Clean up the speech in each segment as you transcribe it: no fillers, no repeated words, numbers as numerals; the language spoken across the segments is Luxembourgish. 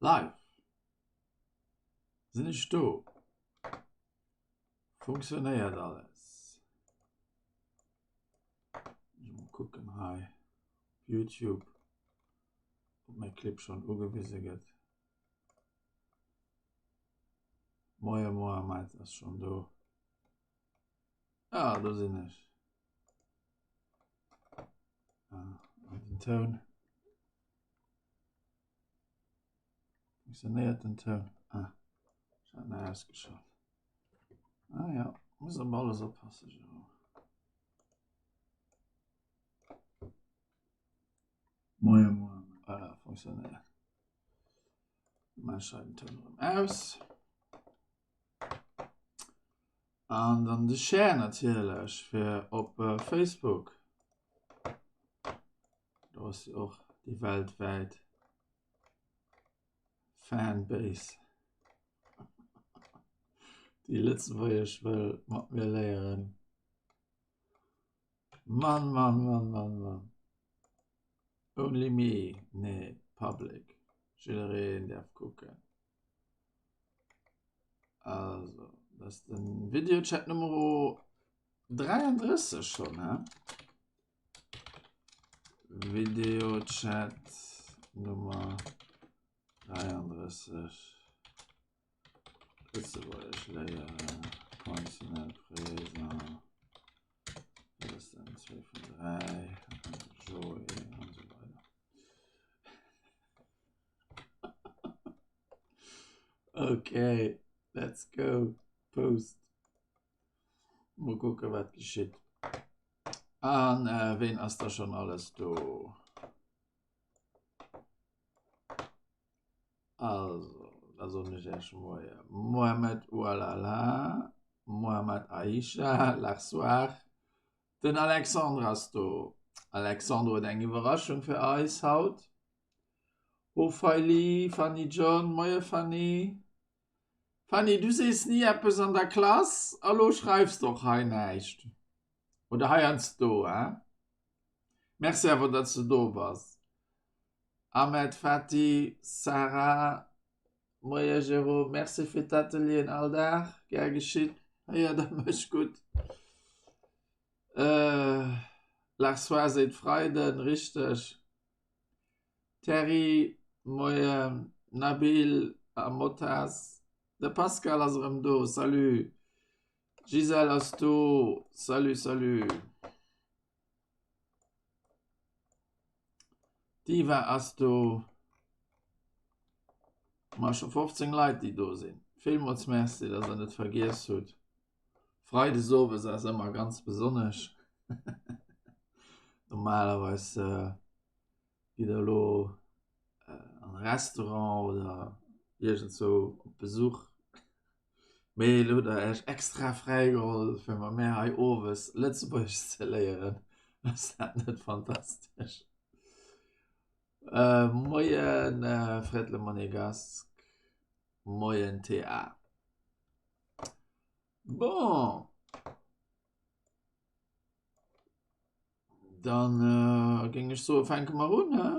Live! Sinn ech do? Funktionéiert alles? Ech mol kucken hei op YouTube, ob mäi Clip schonn ugewise gëtt. Moie Mohammed ass schonn do. Ah, do sinn ech. Ah, an den Toun. Funktionéiert den Toun? Ah, ech hat en ausgeschalt. Ah ja, muss op alles oppassen, Jérôme. Moie moie. Voilà, funktionéiert. Mä ech schalten den Toun erëm aus. An dann de Share natierlech fir op Facebook. Do ass jo och déi weltwäit Fanbase, déi Lëtzebuergesch wëll mat mir léieren. Mann, Mann, Mann, Mann, Mann. Only me, nee, public. Jiddereen däerf kucken. Also, dat ass den Videochat Nummer 33 schon, hä? Videochat Nummer 33. Lëtzebuergesch léieren, Conditionnel présent. Dat ass dann 2 vun 3. Joé an esou weider. Okay, let's go. Post. Mol kucken, wat geschitt. An äh, ween ass da schon alles do? Also, da soen ech Iech Moie. Mohamed Oualala, Mohamed Aisha, Larsoir. Den Alexandre ass do. Alexandre huet eng Iwwerraschung fir eis haut. Ophalie, Fanny John, Moie Fanny. Fanny, du sees ni eppes an der Klass a lo schreifs de och hei näischt. Oder heiansdo, hein? Merci awer, datt s de do bass. Ahmed, Fatih, Sarah, Moie Jérôme, merci fir d'Atelieren all Dag, gär geschitt, héier der mech gutt? Larsois seet Freiden, richteg. Terry, Moien Nabil a Motaz, de Pascal ass erëm do, salut. Gisèle ass do, salut salut. D'Iva ass do. Ma scho 15 Leit déi do sinn. Villmools Merci, dass der net vergiess hutt. Freides owes ass ëmmer ganz besonnesch. Normalerweis gitt der elo an e Restaurant oder iergendzwou op Besuch. Mee elo hutt der Iech extra fräi geholl fir mat mär hei owes Lëtzebuergesch ze léieren. Ass dat net fantastesch? Moien Fred le Monégasque, moien TA. Bon, dann géing ech soe fänke mer un, he?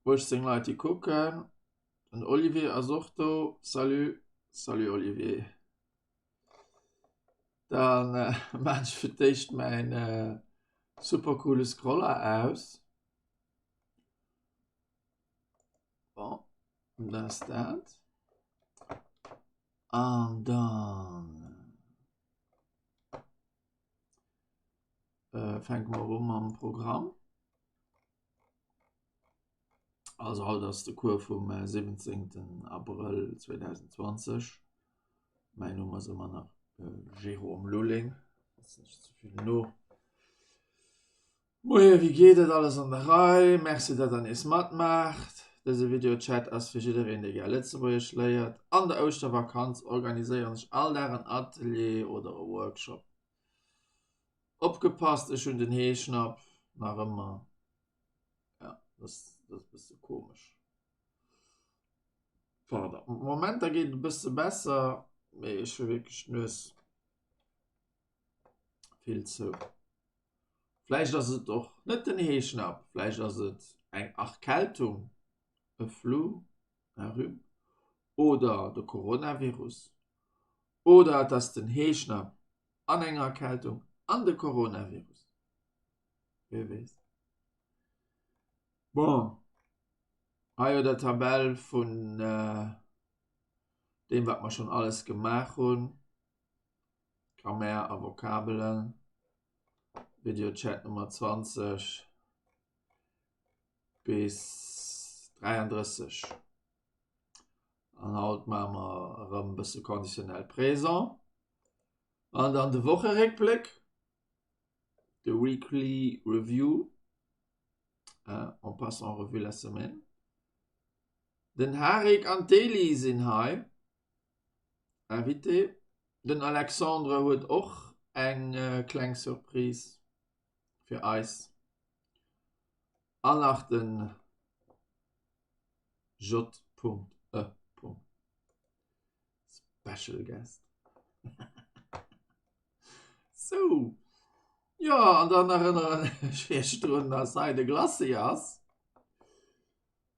18 Leit déi kucken. Den Olivier ass och do. Salut, salut Olivier. Dann äh, maan ech fir d'éischt mäin äh, super coole Scroller aus. Bon, dat ass dat. An dann äh, fänke mer u mam Programm. Also haut ass de Cours vum 17. Abrëll 2020. Mäin Numm ass ëmmer nach Jérôme Lulling, ass net ze vill no. Moie, wéi geet et? Alles an der Rei? Merci, datt der nees matmaacht. Dëse Videochat ass fir jiddereen, dee gär Lëtzebuergesch léiert. An der Ouschtervakanz organiséieren ech all Dag en Atelier oder e Workshop. Opgepasst, ech hunn den Heeschnapp nach ëmmer. Ja, dat ass e bësse komesch. Pardon. Momenter geet et e bësse besser, mee ech hu wierklech d'Nues vill zou. Vläicht ass et och net den Heeschnapp, vläicht ass et eng Erkältung, e Flu, un Rhume, oder de Coronavirus. Oder et ass den Heeschnapp an eng Erkältung an de Coronavirus. Wie weess. Bon, hei huet der Tabell vun deem wat mer schonn alles gemaach hunn, Grammaire a Vokabelen, Videochat Nummer 20 bis 33. An haut maache mer erëm e bësse Conditionnel présent. An dann de Wocheréckbléck, de Weekly Review, on passe en revue la semaine. Den Harik an d'Eli sinn hei Invité. Den Alexandre huet och eng kleng Surprise fir eis. An nach den J. E. Special Guest. Sou, jo, an dann erënneren ech iech drun, dass hei de Glacis ass.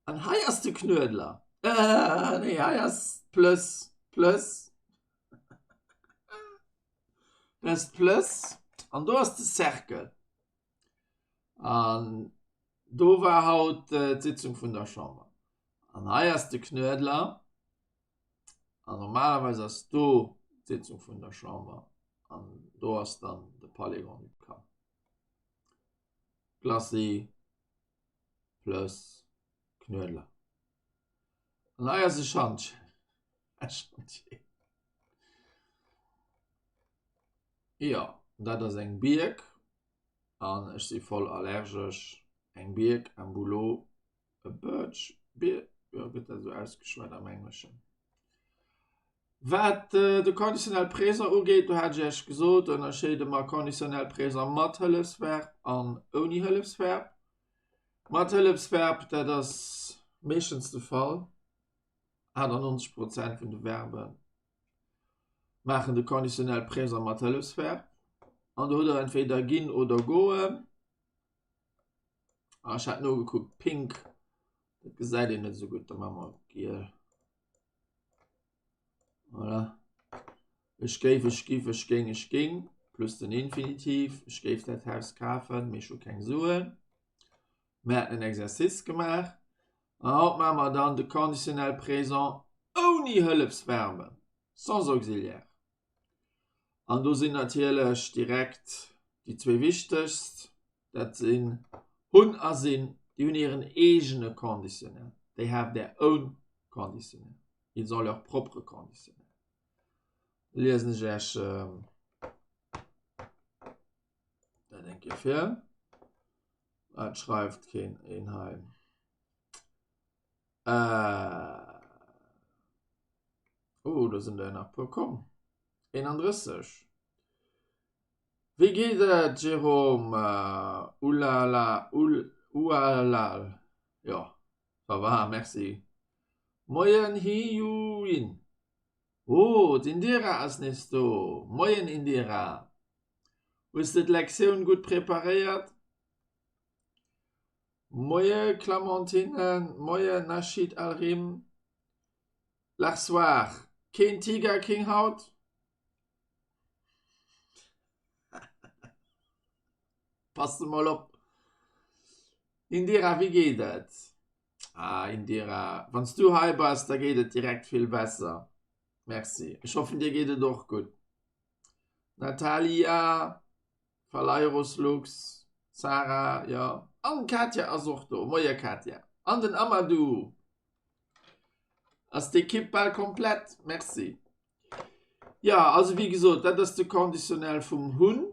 An hei ass de Knuedler. Äh, nee, hei ass d'Plëss. Plëss. Dat ass d'Plëss. An do ass de Cercle. An do war haut d'Sitzung vun der Chamber. An hei ass de Knuedler. An normalerweis ass do d'Sitzung vun der Chamber. An do ass dann de Palais Grand-Ducal. Glacis plus Knuedler. An hei ass e Schantje. E Schantje. Jo, dat ass eng Bierk. An ech si voll allergesch. Eng Bierk, un boulot, e birch, bir, jo, gëtt dat esou ausgeschwat am Engleschen. Wat de Conditionnel présent ugeet, do hat ech Iech gesot, ënnerscheede mer Conditionnel présent mat Hëllefsverb an ouni Hëllefsverb. Mat Hëllefsverb, dat ass meeschtens de Fall, 98 Prozent vun de Verbe maachen de Conditionnel présent mat Hëllefsverb. An do hutt Der entweder ginn oder goen. Ah, ech hat nogekuckt, pink, dat gesäit een net esou gutt, da maache mer giel. Voilà. Ech géif, ech giff, ech géing, ech ging, plus den Infinitiv. Ech géif dat Haus kafen, mee ech hu keng Suen. Mir haten en Exercice gemaach. An haut maache mer dann de Conditionnel présent ouni Hëllefsverben, sans auxiliaire. An do sinn natierlech direkt déi zwee wichtegst, dat sinn hunn a sinn. Déi hunn hiren eegene Conditionnel, they have their own conditionnel, ils ont leur propre conditionnel. Liesen ech Iech dat eng Kéier vir. Et schreift keen een hei. Äh. Oh, do sinn der nach puer komm. 31. Wéi geet et, Jérôme? Ulala, ul, ualal. Jo, ça va, merci. Moien, Hiyuin. Oh, d'Indira ass nees do. Moien, Indira. Hues de d'Lektioun gutt preparéiert? Moie Clementine, moie Nachid Alrim. Larsoir, keen Tiger King haut? Pass de mol op. Indira, wéi geet et? Ah Indira, wann s du hei bass, da geet et direkt vill besser. Merci. Ech hoffen dir geet et och gutt. Natalia, Falairus Lux, Sarah, jo, an d'Katia ass och do. Moie Katia. An den Amadou. Ass d'Ekipp bal komplett. Merci. Jo, also wéi gesot, dat ass de Conditionnel vum hunn.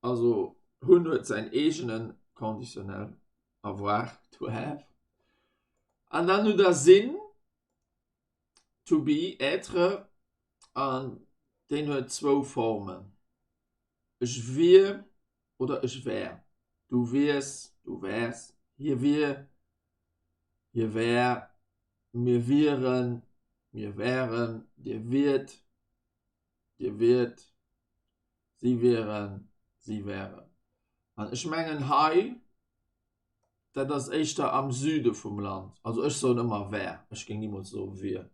Also hunn huet säin eegene Conditionnel, avoir, to have. An dann hutt der sinn. To be, être, an deen huet zwou Formen, ech wier oder ech wär, du wiers, du wäers, hie wier, hie wär, mir wieren, mir wären, dir wiert, dir wiert, si wieren, Si wären. An ech mengen hei, dat ass éischter am Süde vum Land. Also ech soen ëmmer wär, ech géing nimools soe wier.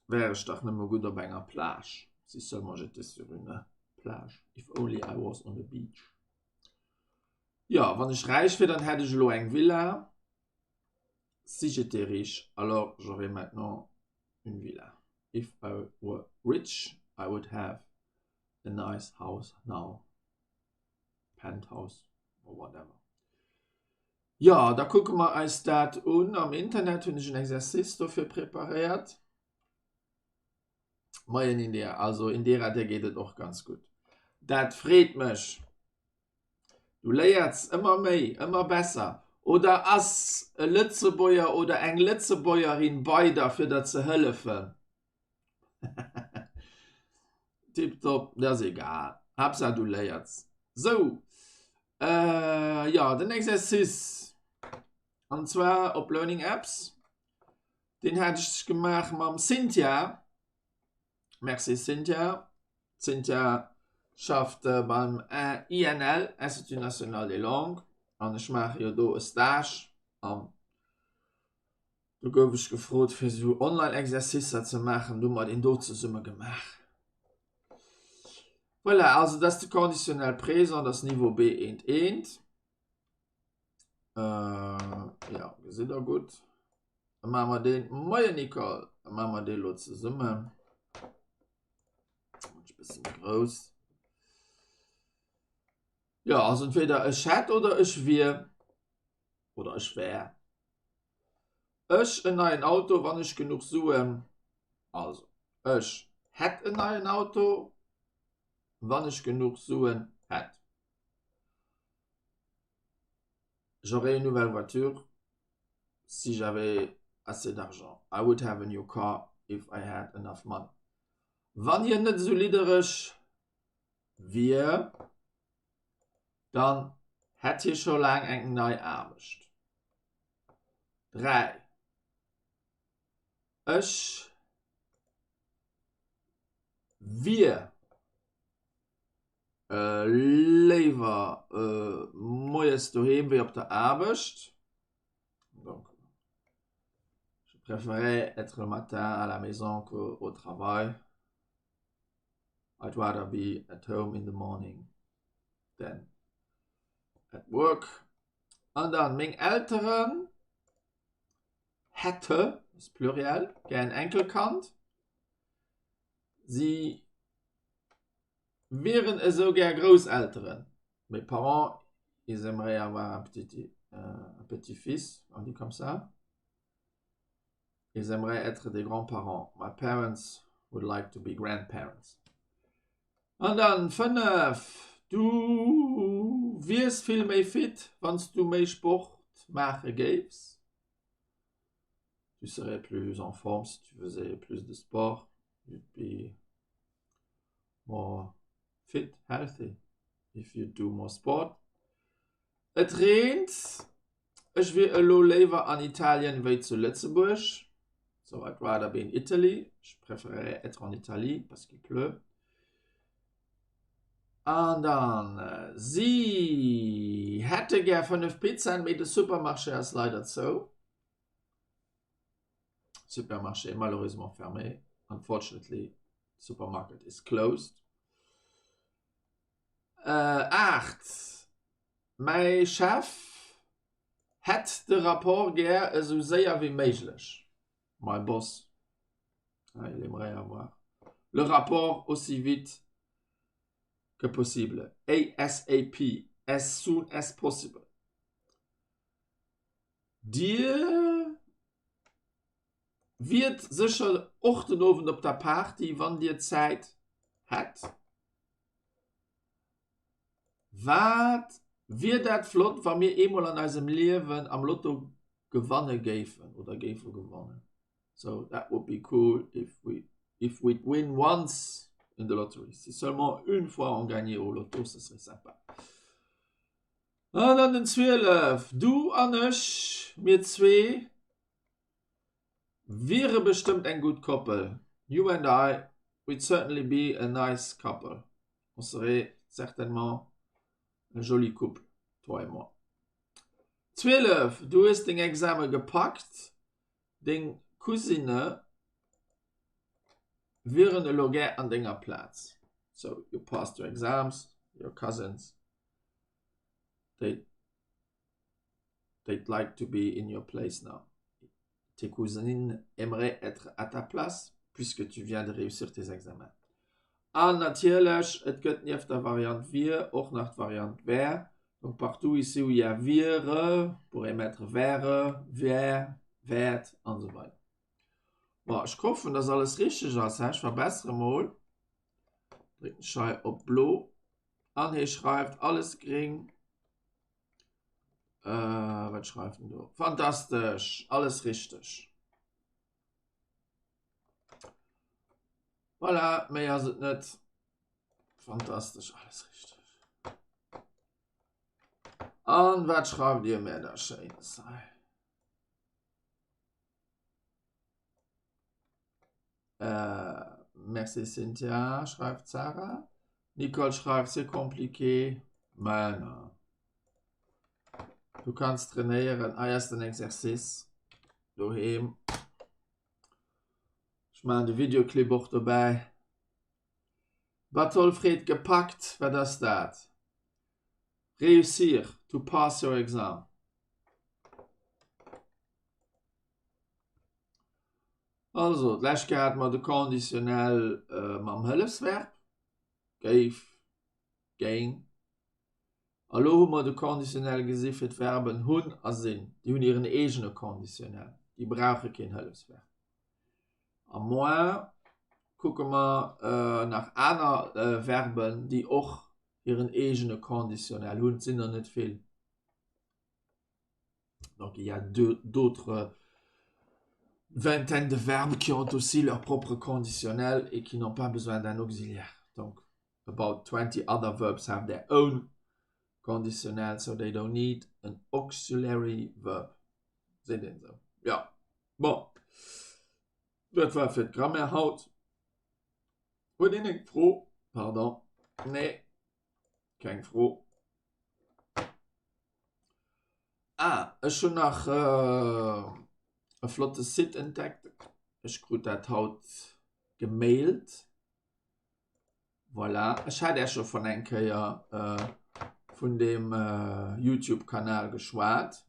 Wär ech dach nëmme gutt op enger Plage, si seulement j'étais sur une plage, if only I was on a beach. Jo, wann ech räich wier, dann hätt ech elo eng Villa. Si j'étais riche, alors j'aurais maintenant une villa. If I were rich, I would have a nice house now. Penthouse or whatever. Jo, da kucke mer eis dat un. Am Internet hunn ech en Exercice dofir preparéiert. Moien Indira, also Indira, dir geet et och ganz gutt. Dat freet mech. Du léiers ëmmer méi, ëmmer besser. Oder ass e Lëtzebuerger oder eng Lëtzebuergerin bei der fir der ze hëllefen? Tiptop, dat ass egal. Haaptsaach du léiers. Sou, äh, jo, den Exercice. An zwar op Learning Apps. Deen hat ech gemaach mam Cynthia. Merci Cynthia. D'Cynthia schafft beim INL, Institut National des Langues, an ech maache jo do e Stage an do gouf ech gefrot fir esou Online-Exercicer ze maachen, du hu mer deen do zesumme gemaach. Voilà, also dat ass de Conditionnel présent, dat ass Niveau B1 1. Äh, ja, gesitt der gutt. Da maache mer deen, moien Nicole, da maache mer dee lo zesummen. Bëssen méi grouss. Ja, also entweder ech hätt oder ech wier oder ech wär. Ech en neien Auto, wann ech genuch Suen. Also ech hätt en neien Auto, wann ech genuch Suen hätt. J'aurais une nouvelle voiture si j'avais assez d'argent. I would have a new car if I had enough money. Wann hien net esou liddereg wier, dann hätt hie scho laang eng nei Aarbecht. 3, Ech wier léiwer moies doheem wéi op der Aarbecht. Donc, je préférerais être le matin à la maison qu'au travail. I'd rather be at home in the morning than at work. An dann meng Elteren hätte, ass Pluriel, gär en Enkelkand. Si wieren esou gär Grousselteren. Mes parents, ils aimeraient avoir un petit, un petit-fils, on dit comme ça. Ils aimeraient être des grands-parents. My parents would like to be grandparents. An dann 5, Du wiers vill méi fit, wann s du méi Sport maache géifs. Tu serais plus en forme si tu faisais plus de sport. You'd be more fit, healthy if you do more sport. Et reent, ech wier elo léiwer an Italien wéi zu Lëtzebuerg. So I'd rather be in Italy, je préférerais être en Italie parce qu'il pleut. An dann, si hätte gär 5 Pizzaen, mee de Supermarché ass leider zou. Supermarché malheureusement fermé, unfortunately supermarket is closed. 8, Mäi Chef hätt de Rapport gär esou séier wéi méiglech. My boss, il aimerait avoir le rapport aussi vite que possible, ASAP, as soon as possible. Dir wiert sécher och den Owend op der Party, wann Dir Zäit hätt. Wat wier dat flott, wa mir eemol an eisem Liewen am Lotto gewanne géifen oder géife gewannen. So that would be cool if we if we'd win once in the lottery. Si seulement une fois on gagnait au Lotto, ce serait sympa. An dann den 12, du an ech, mir zwee wiere bestëmmt eng gutt Koppel. You and I, we'd certainly be a nice couple. On serait certainement un joli couple, toi et moi. 12, Du hues deng Exame gepackt, deng Cousinë wieren elo gär an denger Plaz. So, you passed your exams, your cousins, they, they'd like to be in your place now. Tes cousines aimeraient être à ta place puisque tu viens de réussir tes examens. An natierlech, et gëtt nieft der Variant wier och nach d'Variant wär. Donc partout ici où il y a wiere, pourrait mettre wäre, wär, wäert an esou weider. Bon, ech hoffen, dass alles richteg ass. Ech verbessere mol. Drécken ech hei op blo. An hie schreift alles gring. Äh, wat schreift en do? Fantastesch, alles richteg. Voilà, méi ass et net. Fantastesch, alles richteg. An wat schreift Dir mir da Schéines hei? Äh, merci Cynthia, schreift Sarah. Nicole schreift, c'est compliqué. Mä na. Du kanns trainéieren. Hei ass den Exercice doheem. Ech maachen de Videoclip och dobäi. Batol freet gepackt, wat ass dat? Réussir, to pass your exam. Also, d'lescht Kéier hate mer de Conditionnel mam Hëllefsverb, géif, géing. A lo hu mer de Conditionnel gesi fir d'Verben hunn a sinn. Déi hunn hiren eegene Conditionnel, déi brauche keen Hëllefsverb. A moar kucke mer nach aner Verben, déi och hiren eegene Conditionnel hunn. Et sinn der net vill. Donc il y a d'autres vingtaine de verbes qui ont aussi leur propre conditionnel et qui n'ont pas besoin d'un auxiliaire. Donc about 20 other verbs have their own conditionnel, so they don't need an auxiliary verb. Seet een esou. Ja, bon. Dat war fir d'Grammaire haut. Huet een eng Fro? Pardon. Nee, keng Fro. Ah, ech hunn nach e flotte Site entdeckt. Ech krut dat haut gemailt. Voilà, ech hat Äech jo schonn eng Kéier vun deem Youtube-Kanal geschwat.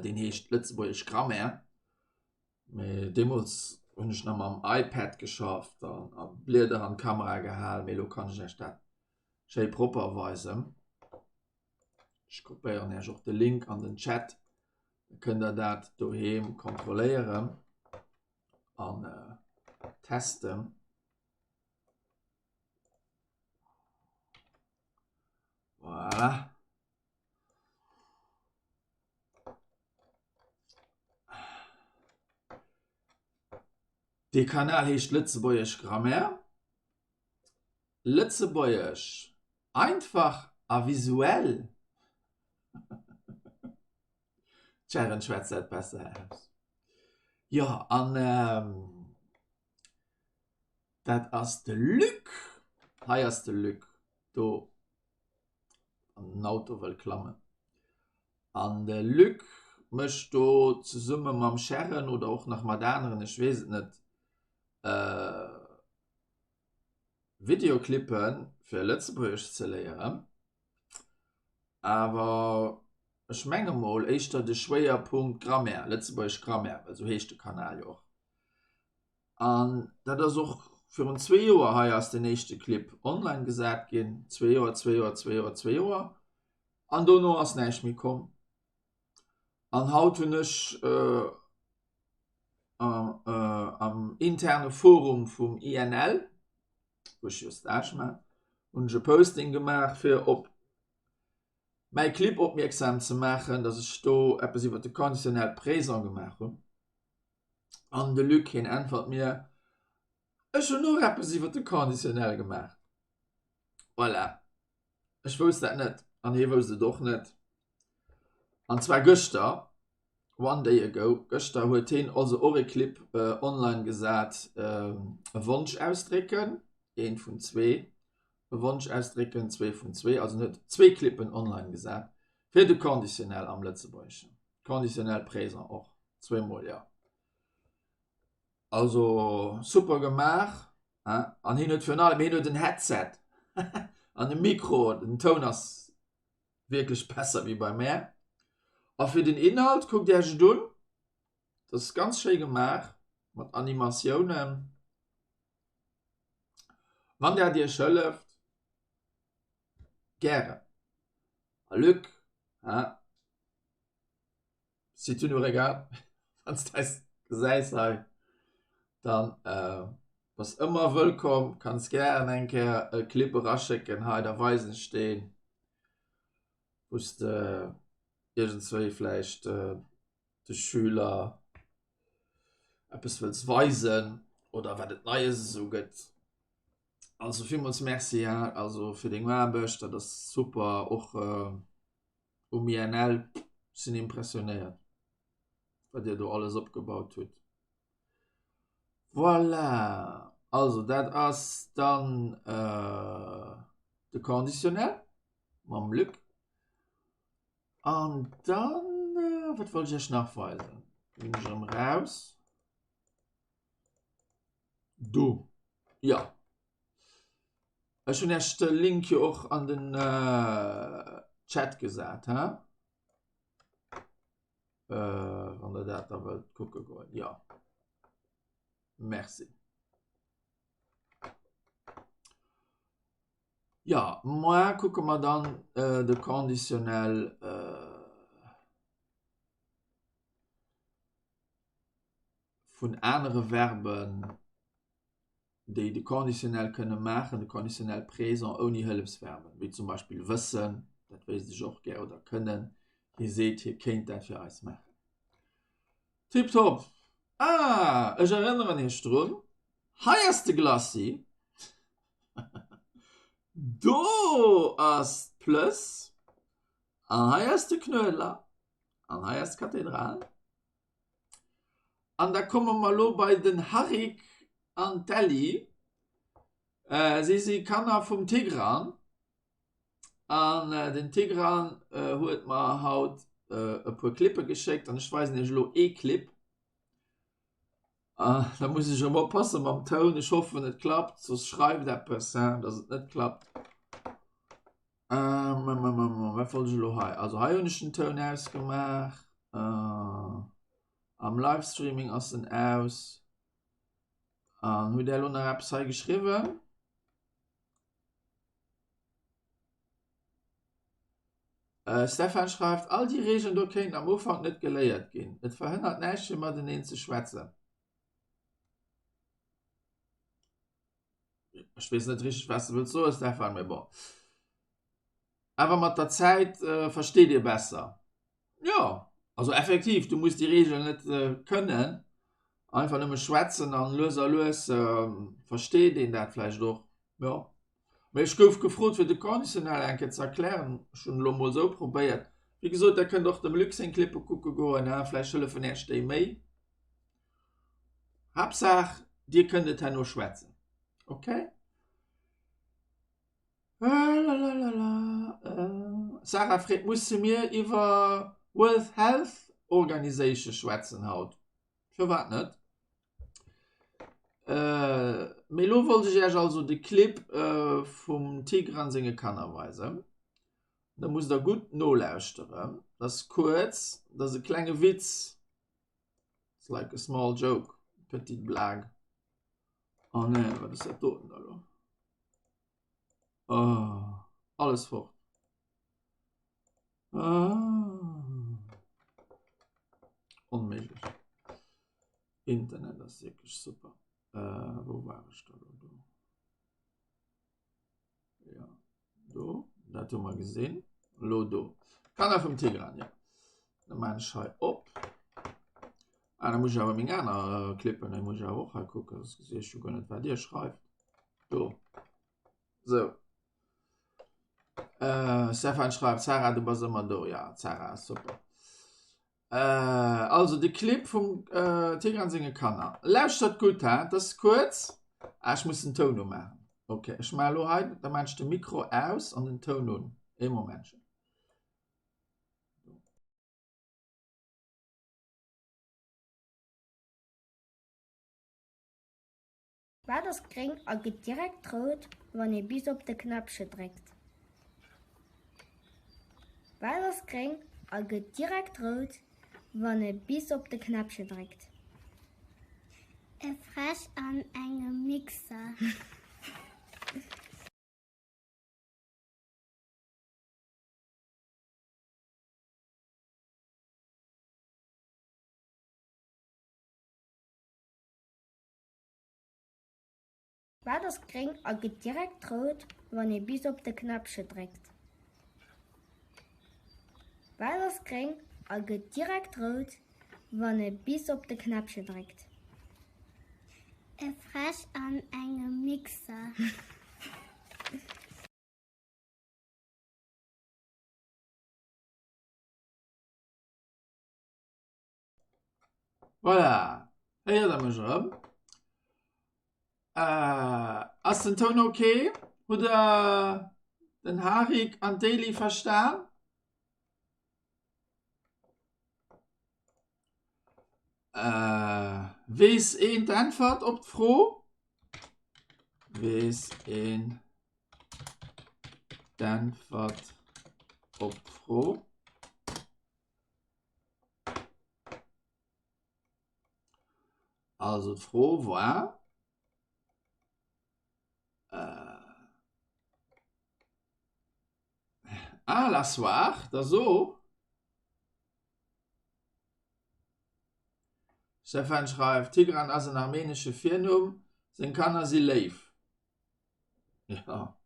Deen heescht Lëtzebuergesch Grammaire. Mee deemools hunn ech nach mam iPad geschafft an a Blieder an d'Kamera gehal, mee elo kann ech Iech dat schéi propper weisen. Ech kopéieren Iech och de Link an den Chat, da kënnt der dat doheem kontrolléieren an testen. Voilà. Dee Kanal heescht Lëtzebuergesch Grammaire. Lëtzebuergesch einfach a visuell. D'Sharon schwätzt dat besser aus. Jo, an dat ass de Luc. Hei ass de Luc do. an den Auto wëll klammen. An de Luc mécht do zesumme mam Sharon oder och nach mat aneren, ech weess et net, Videoclippe fir Lëtzebuergesch ze léieren. Awer ech menge mol éischter de Schwéierpunkt Grammaire, Lëtzebuergesch Grammaire, well esou heescht de Kanal jo och. An dat ass och virun zwee Joer, hei ass den éischte Clip online gesat ginn, zwee Joer, zwee Joer, zwee Joer, zwee Joer, an dono ass näischt méi komm. An haut hunn ech am interne Forum vum INL, wou ech jo Stage man, hunn ech e Posting gemaach fir op mäi Clip opmierksam ze maachen, datt ech do eppes iwwer de Conditionnel présent gemaach hunn. An de Luc hien äntwert mir, Ech hunn och eppes iwwer de Conditionnel gemaach. Voilà. Ech wousst dat net an hie wousst et och net. An zwar gëschter. One day ago, gëschter huet heen also och e Clip online gesat, e Wonsch ausdrécken, eent vun zwee, e Wonsch ausdrécken, zwee vun zwee, also en huet zwee Clippen online gesat fir de Conditionnel am Lëtzebuergeschen, Conditionnel présent och zweemol, jo. Also super gemaach hein, an hien huet virun allem, hien huet en Headset an e Mikro, den Toun ass wierklech besser wéi bei mär. A fir den Inhalt, kuckt Iech et un, dat ass ganz schéi gemaach mat Animatiounen. Wann dat Iech hëlleft, gären. A Luc, hein, si tu nous regardes, wann s d'eis gesäis hei, dann bass ëmmer wëllkomm, kanns gären eng Kéier e Clip eraschécken hei, da weisen ech deen, wou s de iergendswéi vläicht de Schüler eppes wëlls weisen oder wat et Neies esou gëtt. Also villmools Merci, hein, also fir deng Aarbecht, dat ass super, och um INL sinn impressionéiert wat dir do alles opgebaut hutt. Voilà, also dat ass dann äh, de Conditionnel mam Luc. An dann, äh, wat wollt ech iech nach weisen? Ginn ech erëm raus. Do, ja. Ech hunn Iech de Link jo och an den Chat gesat, he? Wann der dat da wëllt kucke goen. Jo. Merci. Ja, moar kucke mer dann de Conditionnel. Vun anere Verben, déi de Conditionnel kënne maachen, de Conditionnel présent ouni Hëllefsverben, wéi zum Beispill wëssen, dat wéisst ech och gär, oder kënnen, hie seet, hie kéint dat fir eis maachen. Tiptop! Ah, ech erënneren Iech drun, hei ass de Glacis, do ass d'Plëss an hei ass de Knuedler an hei ass d'Kathedral. An da komme mer elo bei den Harik an d'Elli. Si si Kanner vum Tigran. An den Tigran huet mer haut e puer Clippe geschéckt an ech weisen iech elo ee Clip. Da muss ech erëm oppasse mam Toun. Ech hoffen et klappt, soss schreift eppes, datt et net klappt. Ähm, wat wollt ech elo hei? Also hei hunn ech den Toun ausgemaach. Äh, am Livestreaming ass en aus. An hutt Där elo nach eppes hei geschriwwen? Äh, Stefan schreift, all déi Regeln do kéinten am Ufank net geléiert ginn. Et verhënnert näischt fir mateneen ze schwätzen. Ech weess net richteg, wat s de wëlls soen, Stefan, mee bon. Awer mat der Zäit äh, versteet Dir besser. Jo, also effektiv, du muss déi Regeln net äh, kënnen. Einfach nëmme schwätzen an lues a lues äh, versteet een dat vläicht och. Jo. Mee ech gouf gefrot, fir de Conditionnel eng Kéier ze erklären. Ech hunn elo mol esou probéiert. Wéi gesot, der kënnt och dem Luc seng Clippe kucke goen, hein, vläicht hëllefen Äech déi méi. Haaptsaach dir kënnt et herno schwätzen. Ok? Lalalala. Sarah freet, Musse mir iwwer World Health Organization schwätzen haut? Firwat net? Mee elo wollt ech iech also de Clip vum Tigran senge Kanner weisen. Da musst der gutt nolauschteren. Dat ass kuerz, dat ass e klenge Witz. It's like a small joke, petite blague. Oh nee, wat ass dat doten da lo? Oh, alles fort. Ah. Onméiglech. Internet ass wierklech super. Äh, wou war ech da lo do? Ja, do, dat hu mer gesinn. Lo do. Kanner vum Tigran, ja. Da maan ech hei op. Ah, da muss ech awer meng aner äh, Clippen, déi muss ech awer och hei kucken, soss gesi ech jo guer net, wat Dir schreift. Do. So. Äh, Stefan schreift, Sarah, du bass ëmmer do. Ja, Sarah ass super. Also de Clip vum Tigran senge Kanner. Lauschtert gutt, he, dat ass kuerz. Ah, ech muss den Toun umaachen. Ok, ech maache elo hei, da maachen ech de Mikro aus an den Toun un. Ee Momentchen. Wat ass gréng a gëtt direkt rout, wann ee bis op de Knäppche dréckt? Wat ass gréng a gëtt direkt rout, wann ee bis op de Knäppche dréckt? E Fräsch an engem Mixer. Wat ass gréng a gëtt direkt rout, wann ee bis op de Knäppche dréckt? Wat ass gréng a gëtt direkt rout, wann ee bis op de Knäppche dréckt? E Fräsch an engem Mixer. Voilà, héiert der mech erëm? Äh, ass den Toun ok? Hutt der den Harik an d'Eli verstan? Äh, weess een d'Äntwert op d'Fro? Weess een d'Äntwert op d'Fro? Also d'Fro war äh, ah, la soir, da so. Stefan schreift, Tigran ass en armenesche Virnumm, seng Kanner si léif. Ja.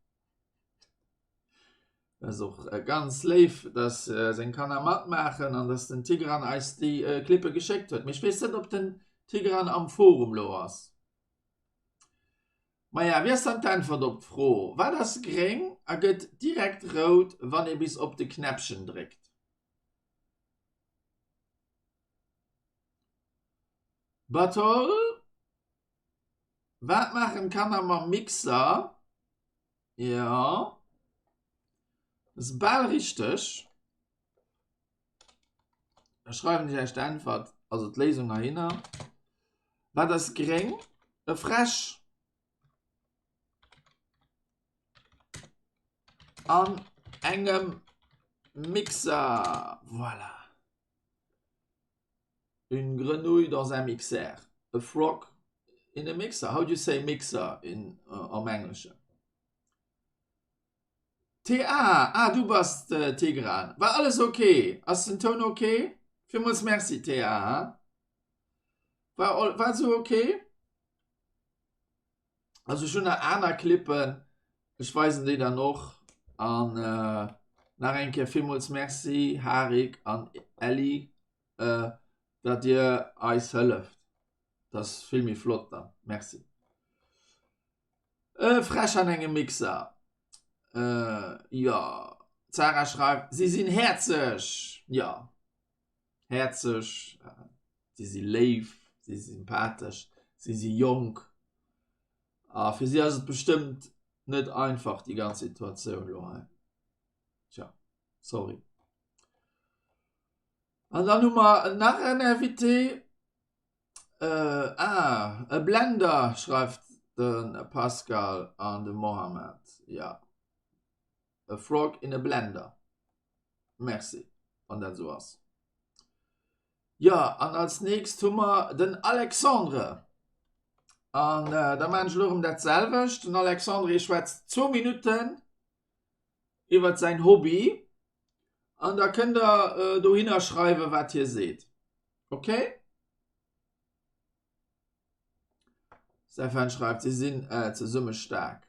Dat ass och ganz léif, dass seng Kanner matmaachen an dass den Tigran eis déi Clippe geschéckt huet. Mee ech weess net, ob den Tigran am Forum lo ass. Maja, wéi ass dann d'Äntwert op d'Fro, Wat ass gréng a gëtt direkt rout, wann ee bis op de Knäppchen dréckt? Batol, Wat maachen d'Kanner mam Mixer? Jo, ass bal richteg. Da schreiwen ech Iech d'Äntwert, also d'Léisung heihinner. Wat ass gréng? E Fräsch. An engem Mixer. Voilà. Une grenouille dans un mixer. A frog in a mixer. How do you say mixer in, uh, am Engleschen? TA, ah, du bass de Tigran. War alles ok? Ass den Toun ok? Villmools Merci, TA. War, war sou ok? Also ech hunn nach aner Clippen. Ech weisen déi dann och. An äh, nach eng Kéier villmools Merci, Harik an Elli, äh, datt Dir eis hëlleft. Dat ass vill méi flott dann. Merci. Äh, Fräsch an engem Mixer. Äh, jo. D'Sarah schreift, si sinn häerzeg. Jo. Häerzeg, si si léif, si si sympathesch, si si jonk. A fir si ass et bestëmmt net einfach, déi ganz Situatioun elo hei. Tja, sorry. An dann hu mer nach en Invité. Äh, ah, e Blender, schreift de Pascal an de Mohamed. Ja. A frog in a blender. Merci, wann dat esou ass. Jo, an als nächst hu mer den Alexandre. An äh, da maan ech elo erëm dat selwecht. Den Alexandre schwätzt zwou Minutten iwwert säin Hobby an da kënnt der äh, dohinner schreiwen, wat hie seet. Okay? Stefan schreift, si sinn äh, zesumme staark.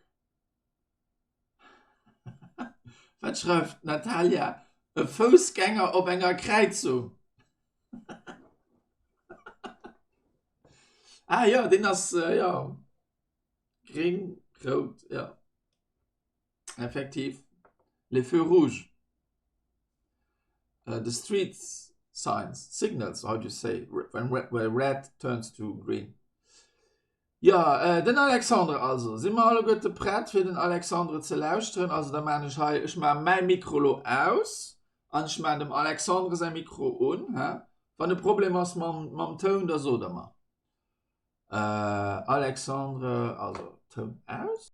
Wat schreift d'Natalia? E Foussgänger op enger Kräizung. Ah jo, deen ass jo gréng, rout, jo effektiv les feux rouges, the streets. Signs, signals, how do you say, when red turns to green. Jo, den Alexandre also. Si mer alleguerte prett fir den Alexandre ze lauschteren? Also da maan ech hei, ech maan mäi Mikro lo aus an ech maan dem Alexandre säi Mikro un. Hä? Wann e Problem ass mam, mam Toun, da sot der mer. Alexandre, also Toun aus.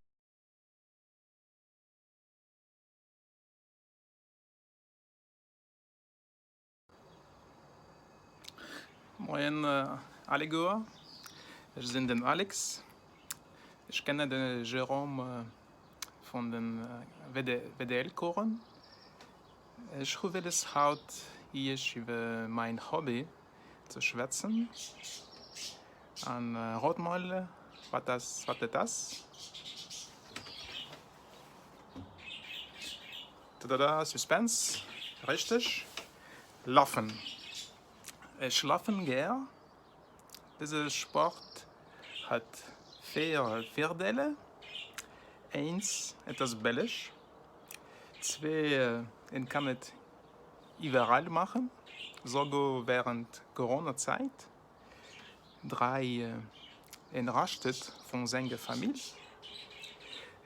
Moien alleguer, ech sinn den Alex. Ech kennen de Jérôme vun de WDL-Coursen. Ech hu wëlles haut iech iwwer mäin Hobby ze schwätzen. An rot mol wat et ass? Tadada, Suspense, richteg, Lafen. Ech lafen gär. Dëse Sport huet 4 Virdeeler, Eens, et ass bëlleg, zwee, een kann et iwwerall maachen, souguer wärend Corona-Zäit, 3, een rascht et vu senger Famill.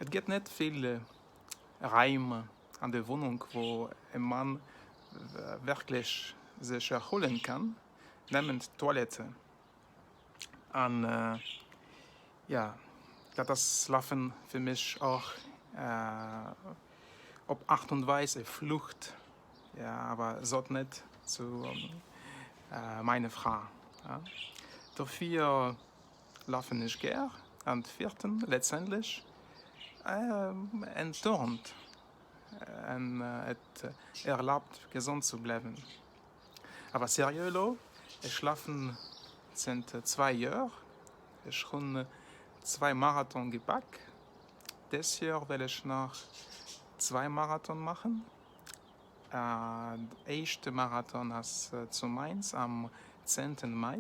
Et gëtt net vill Raim an der Wunnung, wou e Mann wierklech sech erhuelen kann, nëmmen d'Toilette. An jo, dat ass Lafen fir mech och op Art und Weis e Flucht, jo, awer sot net zu meiner Fra. Dofir Lafen ech gär an d'Vierten letztendlech entturnt an et erlaabt gesond ze bleiwen. Awer seriö elo, ech lafen zënter 2 Joer, ech hunn 2 Marathon gepak, des Joer well ech nach 2 Marathon maachen. Éischte Marathon ass zu Mainz am 10 Mai.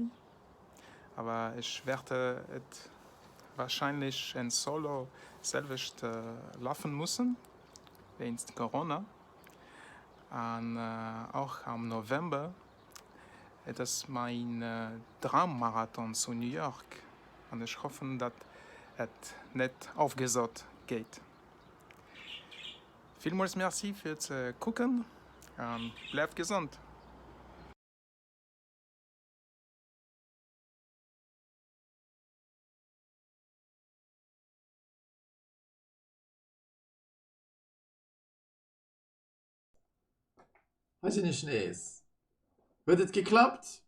Awer ech werte et wahrscheinlech en solo selwecht lafen mussen wéinst Corona an och am November, et ass main Dram-Marathon zu New York an ech hoffen dat et net ofgesot gétt. Villmools Merci fir ze kucken an bleift gesond! Hei sinn ech nees. Huet et geklappt?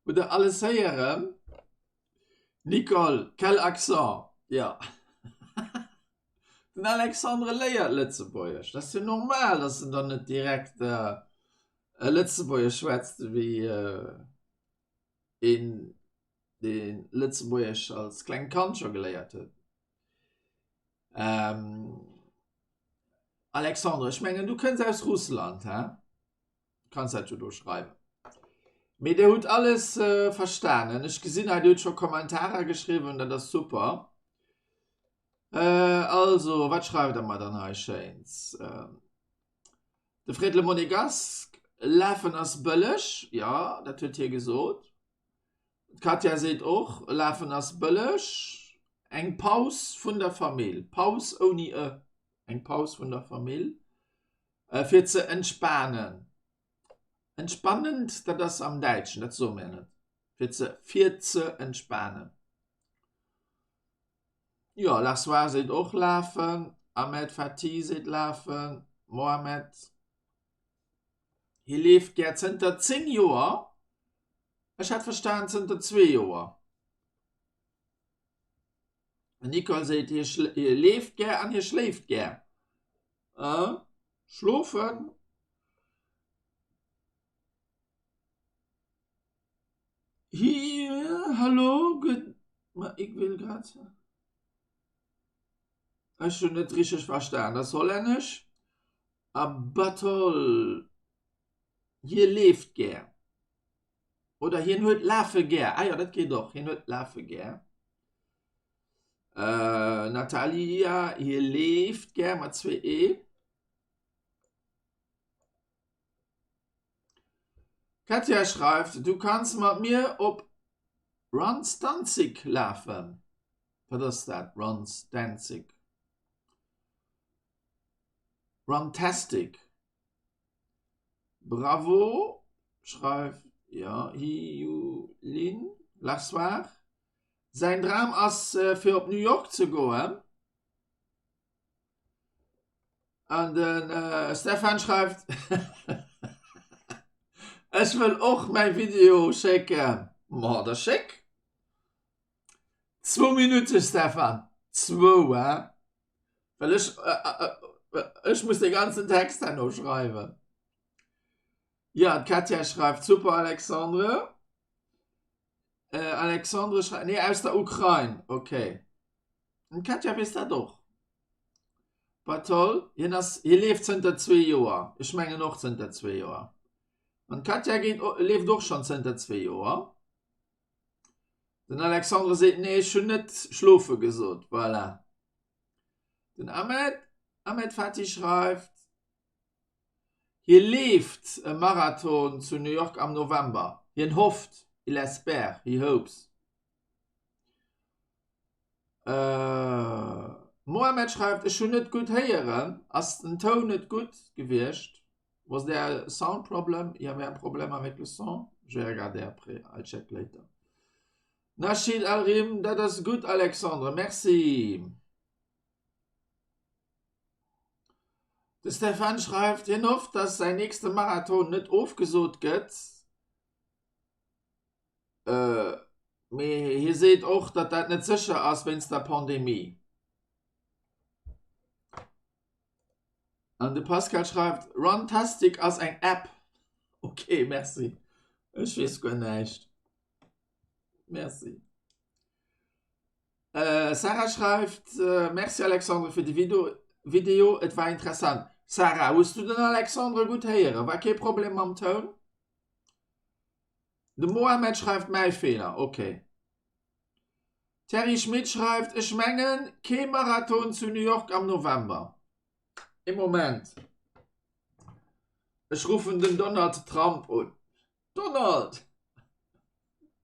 Hutt der alles héieren? Nicole, quel accent! Jo. Den Alexandre léiert Lëtzebuergesch. Dat ass jo normal, datt en dann net direkt Lëtzebuergesch schwätzt wéi een, dee Lëtzebuergesch als klengt Kand scho geléiert huet. Alexandre, ech mengen du kënns aus Russland, hä? Du kanns dat jo do schreiwen. Mee der hutt alles verstanen. Ech gesinn hei, dir hutt scho Kommentarer geschriwwen, dat ass super. Also, wat schreift der mer dann hei Schéins? De Fred Le Monégasque, Lafen ass bëlleg, jo, dat huet hie gesot. D'Katja seet och, Lafen ass bëlleg. Eng Paus vun der Famill, Paus ouni e, eng Paus vun der Famill, fir ze entspanen. Entspannend, dat ass am Däitschen, dat soe mir net. Fir ze, fir ze entspanen. Jo, Lassois seet och lafen, Ahmed Fatih seet lafen, Mohamed, hie leeft gär zënter 10 Joer, ech hat verstan zënter zwee Joer. Nicole seet hie leeft gär an hie schléift gär. Schlofen? Hi, hallo, gutt, ma ik will grad. Ech hunn net richteg verstan, dat ass hollännesch. A Batol, hie leeft gär. Oder hien huet lafe gär. Ah jo, dat geet och, hien huet lafe gär. Natalia, hie leeft gär mat zwee e. D'Katja schreift, Du kanns mat mir op Runstanzig lafen. Wat ass dat, Runstanzig? Runtastic. Bravo, schreift, jo, Hiyulin, Lassoir. Säin Dram ass, fir op New York ze goen. An de Stefan schreift, Ech wëll och mäi Video schécken. Ma da schéck! Zwou Minutte Stefan, zwou hein? Well ech ech muss de ganzen Text herno schreiwen. Ja, d'Katja schreift, Super Alexandre. Alexandre schreift, nee aus der Ukrain, okay. D'Katja weess dat och. War toll. Hien ass, hie leeft zënter zwee Joer. Ech mengen och zënter zwee Joer. An d'Katja geet, leeft och schonn zënter zwee Joer. Den Alexandre seet, nee, ech hunn net schlofe gesot. Voilà. Den Ahmed, Ahmed Fatih schreift, hie leeft e Marathon zu New York am November. Hien hofft, il espère, he hopes. Mohamed schreift, Ech hunn net gutt héieren. Ass den Toun net gutt gewiescht? Was there a sound problem? Il y avait un problème avec le son? Je vais regarder après, I'll check later. Nachid Alrim, Dat ass gutt Alexandre, merci. De Stéphane schreift, hien hofft, datt säin nächste Marathon net ofgesot gëtt. Mee hie seet och, datt dat net sécher ass wéinst der Pandemie. An de Pascal schreift, Runtastic ass eng App. Ok, merci. Ech weess guer näischt. Merci. Sarah schreift, Merci Alexandre fir de Video, et war interessant. Sarah, hues du den Alexandre gutt héieren? War kee Problem mam Toun? De Mohamed schreift mäi Feeler, ok. Thierry Schmit schreift, Ech mengen, kee Marathon zu New York am November. Ee Moment, ech ruffen den Donald Trump un. Donald,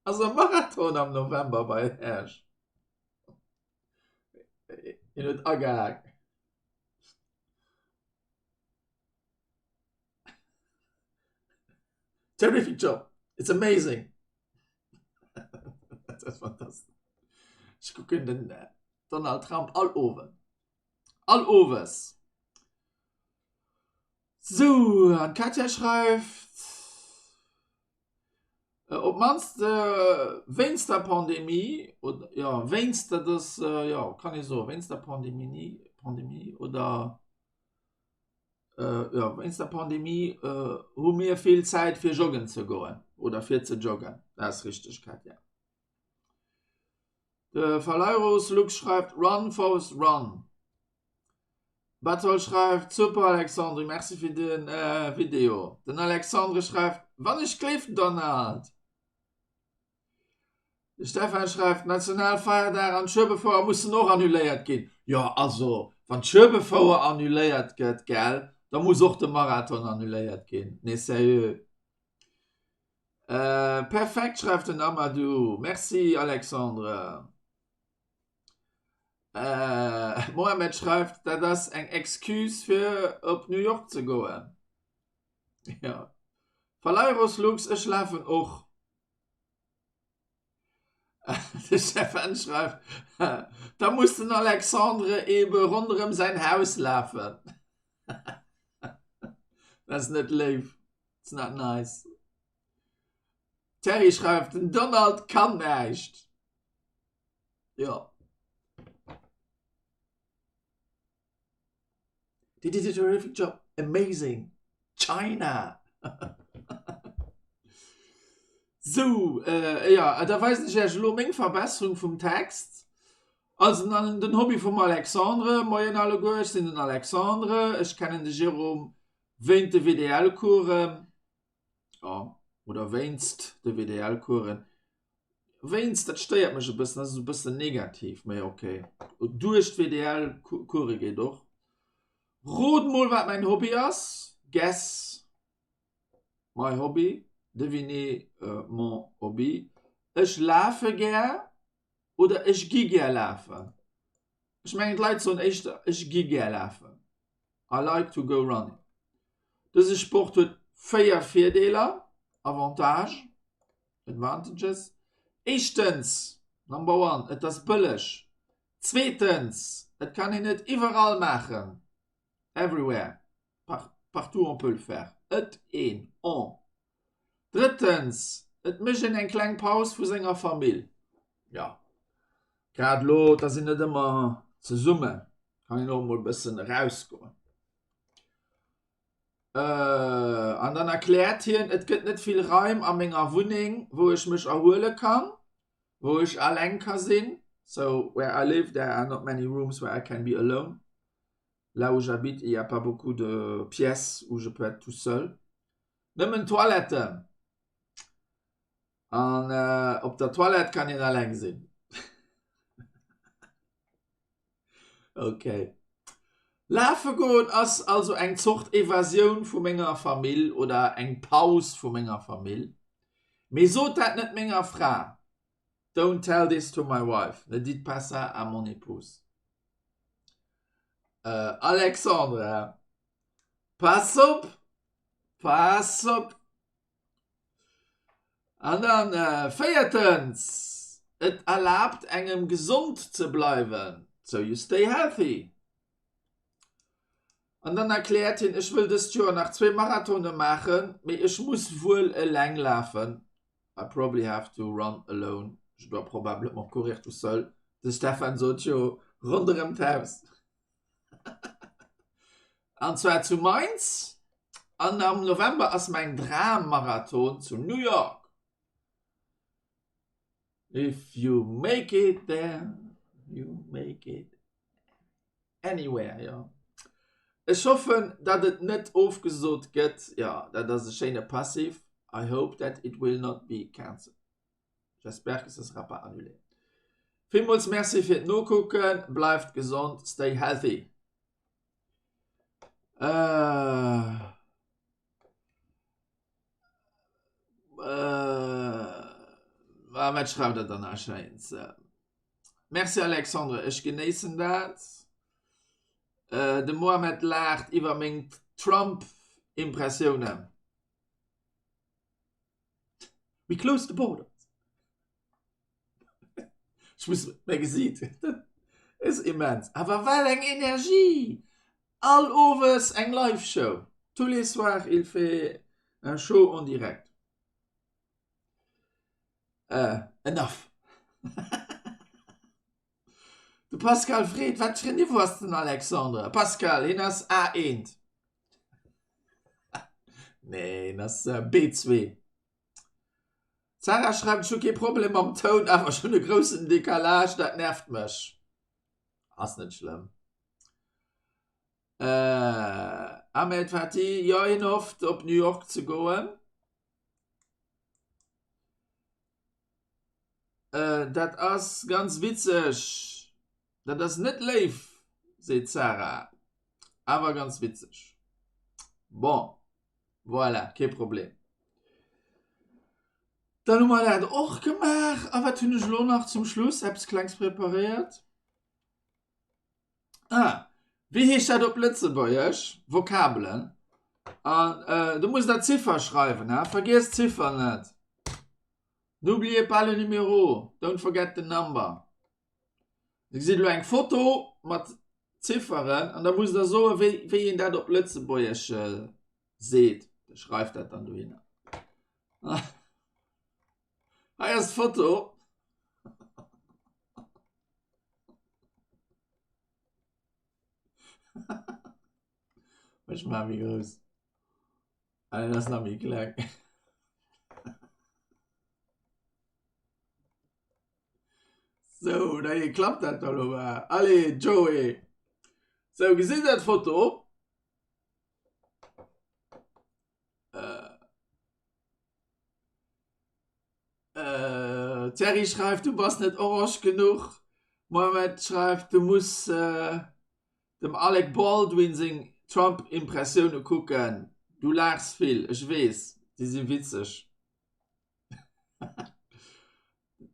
ass e Marathon am November bei Äech? Hien huet agehaakt. Terrific job. It's amazing. Dat ass fantastesch. Ech kucken den äh, Donald Trump all Owend. All Owes. Sou, an d'Katja schreift, äh, op d'mannst äh, wéinst der Pandemie, oder, ja, wéinst, dat ass, äh, ja, kann ee soen, wéinst der Pandemie, Pandemie oder jo wéinst der Pandemie hu mir vill Zäit fir joggen ze goen oder fir ze joggen. Dat ass richteg Katja. De Valeirus Lux schreift Run Forrest Run. Batol schreift Super Alexandre, merci fir de Video. Den Alexandre schreift Wann ech gléif Donald! De Stefan schreift, Nationalfeierdag an d'Schueberfouer mussen och annuléiert ginn. Jo, also, wann d'Schueberfouer annuléiert gëtt, gell, da muss och de Marathon annuléiert ginn. Nee, sérieux. Perfekt, schreift den Amadou. Merci, Alexandre. Mohamed schreift, Dat ass eng Excuse, fir op New York ze goen. Jo. Valeiros Lux, Ech lafen och. De Stefan schreift, Da muss den Alexandre ebe ronderëm säin Haus lafen. Dat ass net léif. It's not nice. D'Terry schreift, Den Donald kann näischt. Jo. They did a terrific job. Amazing. China. Sou, äh, ja, da weisen ech Iech elo meng Verbesserung vum Text. Also den, den Hobby vum Alexandre. Moien alleguer, ech sinn den Alexandre. Ech kennen de Jérôme wéint de WDL-Coursen. Ja, oder wéinst de WDL-Coursen. Wéinst, dat stéiert mech e bëssen, dat ass e bëssen negativ, mee ok. Duerch d'WDL-Course geet och. Rot mol wat mäin Hobby ass, guess my hobby. Devinez mon hobby. Ech lafe gär oder ech gi gär lafen. Ech mengen d'Leit soen éischter ech gi gär lafen, I like to go running. Dëse Sport huet 4 Virdeeler, Avantages, Advantages, Éischtens, Number one, et ass bëlleg. Zweetens, et kann een et iwwerall maachen, everywhere, partout on peut le faire, et, een, on. Drëttens, et mécht een eng kleng Paus vu senger Famill. Jo, grad elo, et ass een net ëmmer zesummen, kann een och emol e bëssen erausgoen. An dann erkläert hien, Et gëtt net vill Raim a menger Wunneng, wou ech mech erhuele kann, wou ech alleng ka sinn, so where I live there are not many rooms where I can be alone. Là où j'habite, il y a pas beaucoup de pièces où je peux être tout seul. Nëmmen Toiletten. An op der Toilette kann een alleng sinn. Ok. Lafe goen ass also eng Zort Evasioun vu menger Famill oder eng Paus vu menger Famill. Mee sot dat net menger Fra. Don't tell this to my wife, ne dites pas ça à mon épouse. Alexandra, pass op, pass op! An dann véiertens, et erlaabt engem gesond ze bleiwen, so you stay healthy. An dann erkläert hien, ech wëll dëst Joer nach zwee Marathone maachen, mee ech muss wuel eleng lafen, I probably have to run alone, je dois probablement courir tout seul. De Stefan sot jo ronderëm d'Haus. An zwar zu Mainz an am November ass mäin Dram-Marathon zu New York. If you make it there, you make it anywhere, jo. Ech hoffen, datt et net ofgesot gëtt, jo, dat ass e schéine Passiv, I hope that it will not be cancelled. J'espère que ce sera pas annulé. Villmools Merci fir d'Nokucken, bleift gesond, stay healthy. Äh, äh, ah, wat schreift der dann nach Schéins? Merci Alexandre, ech genéissen dat. Äh, de Mohamed laacht iwwer meng Trump-Impressiounen. We close the borders. Ech muss mäi Gesiit, dat ass immens. Awer wat eng Energie! All Owes eng Live-Show. Tous les soirs il fait un show en direct. Äh, enough. De Pascal freet, Wat fir en Niveau ass den Alexandre? Pascal, hien ass A1. Nee, hien ass B2. D'Sarah schreift, Ech hu kee Problem mam Toun, awer ech hunn e groussen Decalage, dat nervt mech. Ass net schlëmm. Ahmed Fatih, Jo, hien hofft op New York ze goen. Dat ass ganz witzeg. Dat ass net léif, seet d'Sarah, awer ganz witzeg. Bon, voilà, kee Problem. Dann hu mer dat och gemaach. A wat hunn ech elo nach zum Schluss? Eppes Klengs preparéiert. Ah, wéi heescht dat op Lëtzebuergesch? Vokabelen. An äh, du muss der Ziffer schreiwen, ha? Vergiess d'Ziffer net. N'oubliez pas le numéro. Don't forget the number. Dir gesitt elo eng Foto mat Zifferen an da musst der soen, wéi, wéi een dat op Lëtzebuergesch äh, seet. Der schreift dat dann dohinner. Hei ass d'Foto. Ech maache méi grouss. Ah, dat ass nach méi kleng. Sou, da klappt dat da lo mal. Allez, Joey. Sou, gesitt der d'Foto? Äh. Äh, Thierry schreift, du bass net orange genuch. Mohamed schreift, du muss äh, dem Alec Baldwin seng Trump-Impressioune kucken. Du laachs vill, ech weess, déi si witzeg.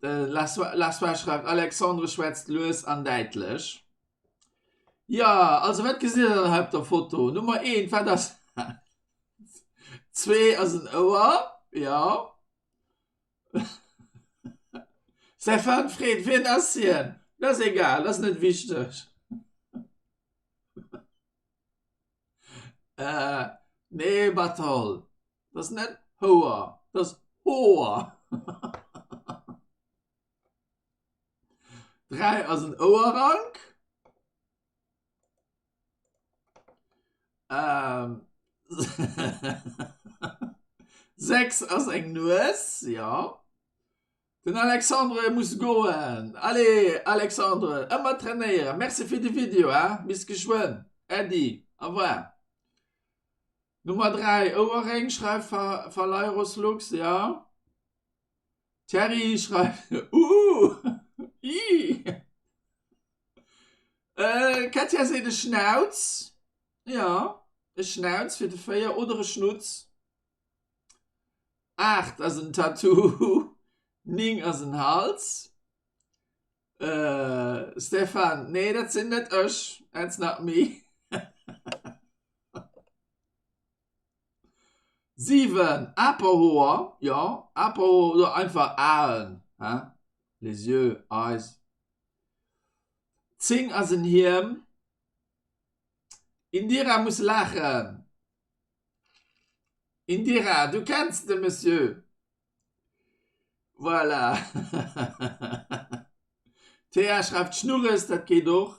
Lassois schreift, Alexandre schwätzt lues an däitlech. Jo, also wat gesitt der dann hei op der Foto? Nummer eent, wat ass dat? Zwee ass en Ouer, jo. Stefan freet, wien ass hien? Dat ass egal, dat ass net wichteg. Äh, nee, Bartol, dat ass net Houer, dat ass Hoer. 3 ass en Ouerrank. Ähm, 6 ass eng Nues, jo. Den Alexandre muss goen. Allez Alexandre, ëmmer trainéieren. Merci fir de Video, hein. Bis geschwënn. Äddi, au revoir. Nummer 3, Ouerréng, schreift Valeiros Lux, jo. Thierry schreift, Uuh, ii. Katja seet e Schnauz, jo, e Schnauz fir de 4 oder e Schnutz. 8 ass en Tattoo, 9 ass en Hals. Stéphane, Nee, dat sinn net ech, that's not me. 7, Aperhoer, jo, Aperhoer oder einfach Aen, hein, les yeux, eyes. 10 ass en Hiem. Indira muss laachen. Indira, du kenns de Monsieur. Voilà. Thea schreift Schnurres, dat geet och.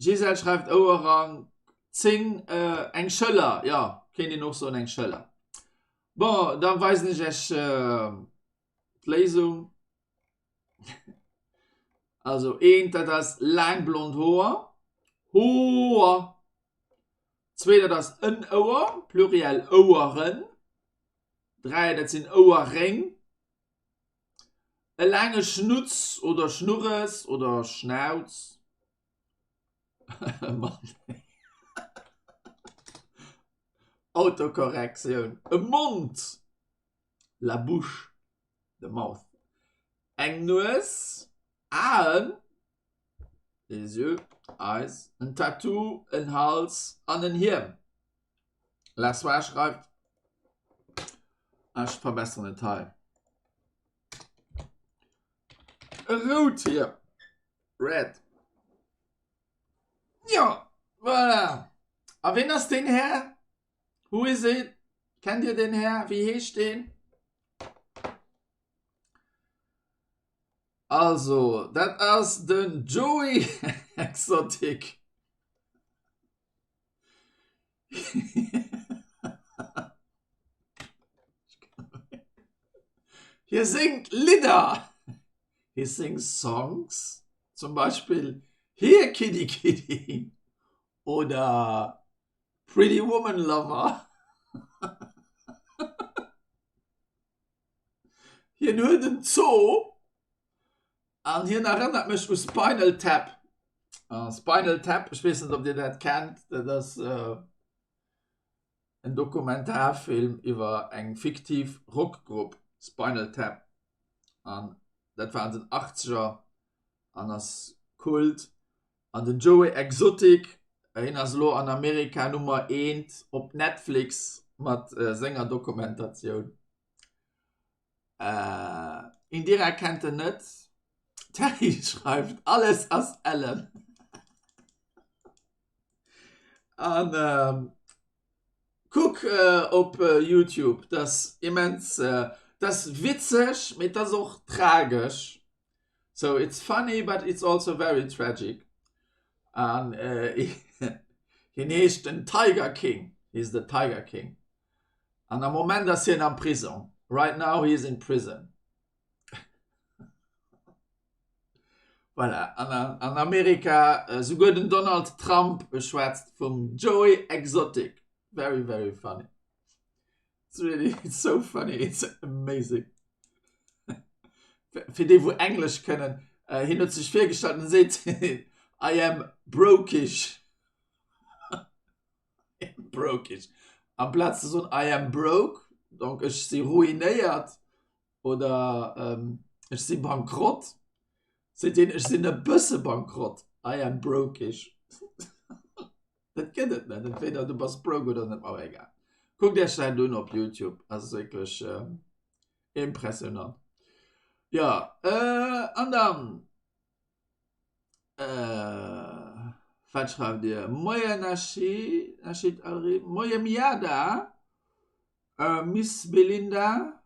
Gisèle schreift Ouerrank 10, eng Schëller, jo, kéint een och soen, eng Schëller. Bon, da weisen ech Iech d'Léisung. Also eent, dat ass laang blond Hoer, Hoer. Zwee, dat ass en Ouer, Pluriel Oueren. Dräi, dat sinn Ouerréng. E laange Schnutz oder Schnurres oder Schnauz. Autokorrektioun, e Mond, la bouche, the mouth, eng Nues, Aen, les yeux, eyes, en Tattoo, en Hals an en Hiem. La Soie schreift, Ech verbesseren et hei. E rout Hiem, red. Jo, voilà. A ween ass deen Här? Who is it? Kennt Dir deen Här? Wéi heescht deen? Also, dat ass den Joey Exotic. Hie séngt Lidder, he sings songs, zum Beispill Here Kitty Kitty oder Pretty Woman Lover. Hien huet en Zoo an hien erënnert mech u Spinal Tap. Spinal Tap, ech weess net ob dir dat kennt, dat ass en Dokumentarfilm iwwer eng fiktiv Rockgrupp Spinal Tap an dat war an den Achtzeger an ass Kult. An den Joey Exotic, hien ass elo an Amerika Nummer eent op Netflix mat senger Dokumentatioun. Indira kennt en net. Terry schreift, Alles ass ellen. An kuck op Youtube, dat ass immens, dat ass witzeg, mee et ass och tragesch. So it's funny but it's also very tragic. An hien heescht den Tiger King, he's the Tiger King. An am Moment ass hien am Prisong, right now he is in prison. Voilà, an an Amerika, souguer den Donald Trump schwätzt vum Joey Exotic. Very, very funny. It's really, it's so funny, it's amazing. Fir déi wou Englesch kënnen, hien huet sech virgestallt an seet I am brokish. I am brokish. Amplaz ze soen I am broke. Donc ech si ruinéiert oder ech si bankrott. Seet hien, ech sinn e bësse bankrott, I am brokish. Dat gëtt et net, entweder du bass broke oder net, ma egal. Kuckt iech dat un op Youtube, ass wierklech impressionant. Jo, an dann Wat schreift Dir? Moien Nasheed, Nasheed Alri, Moie Miada, Miss Belinda.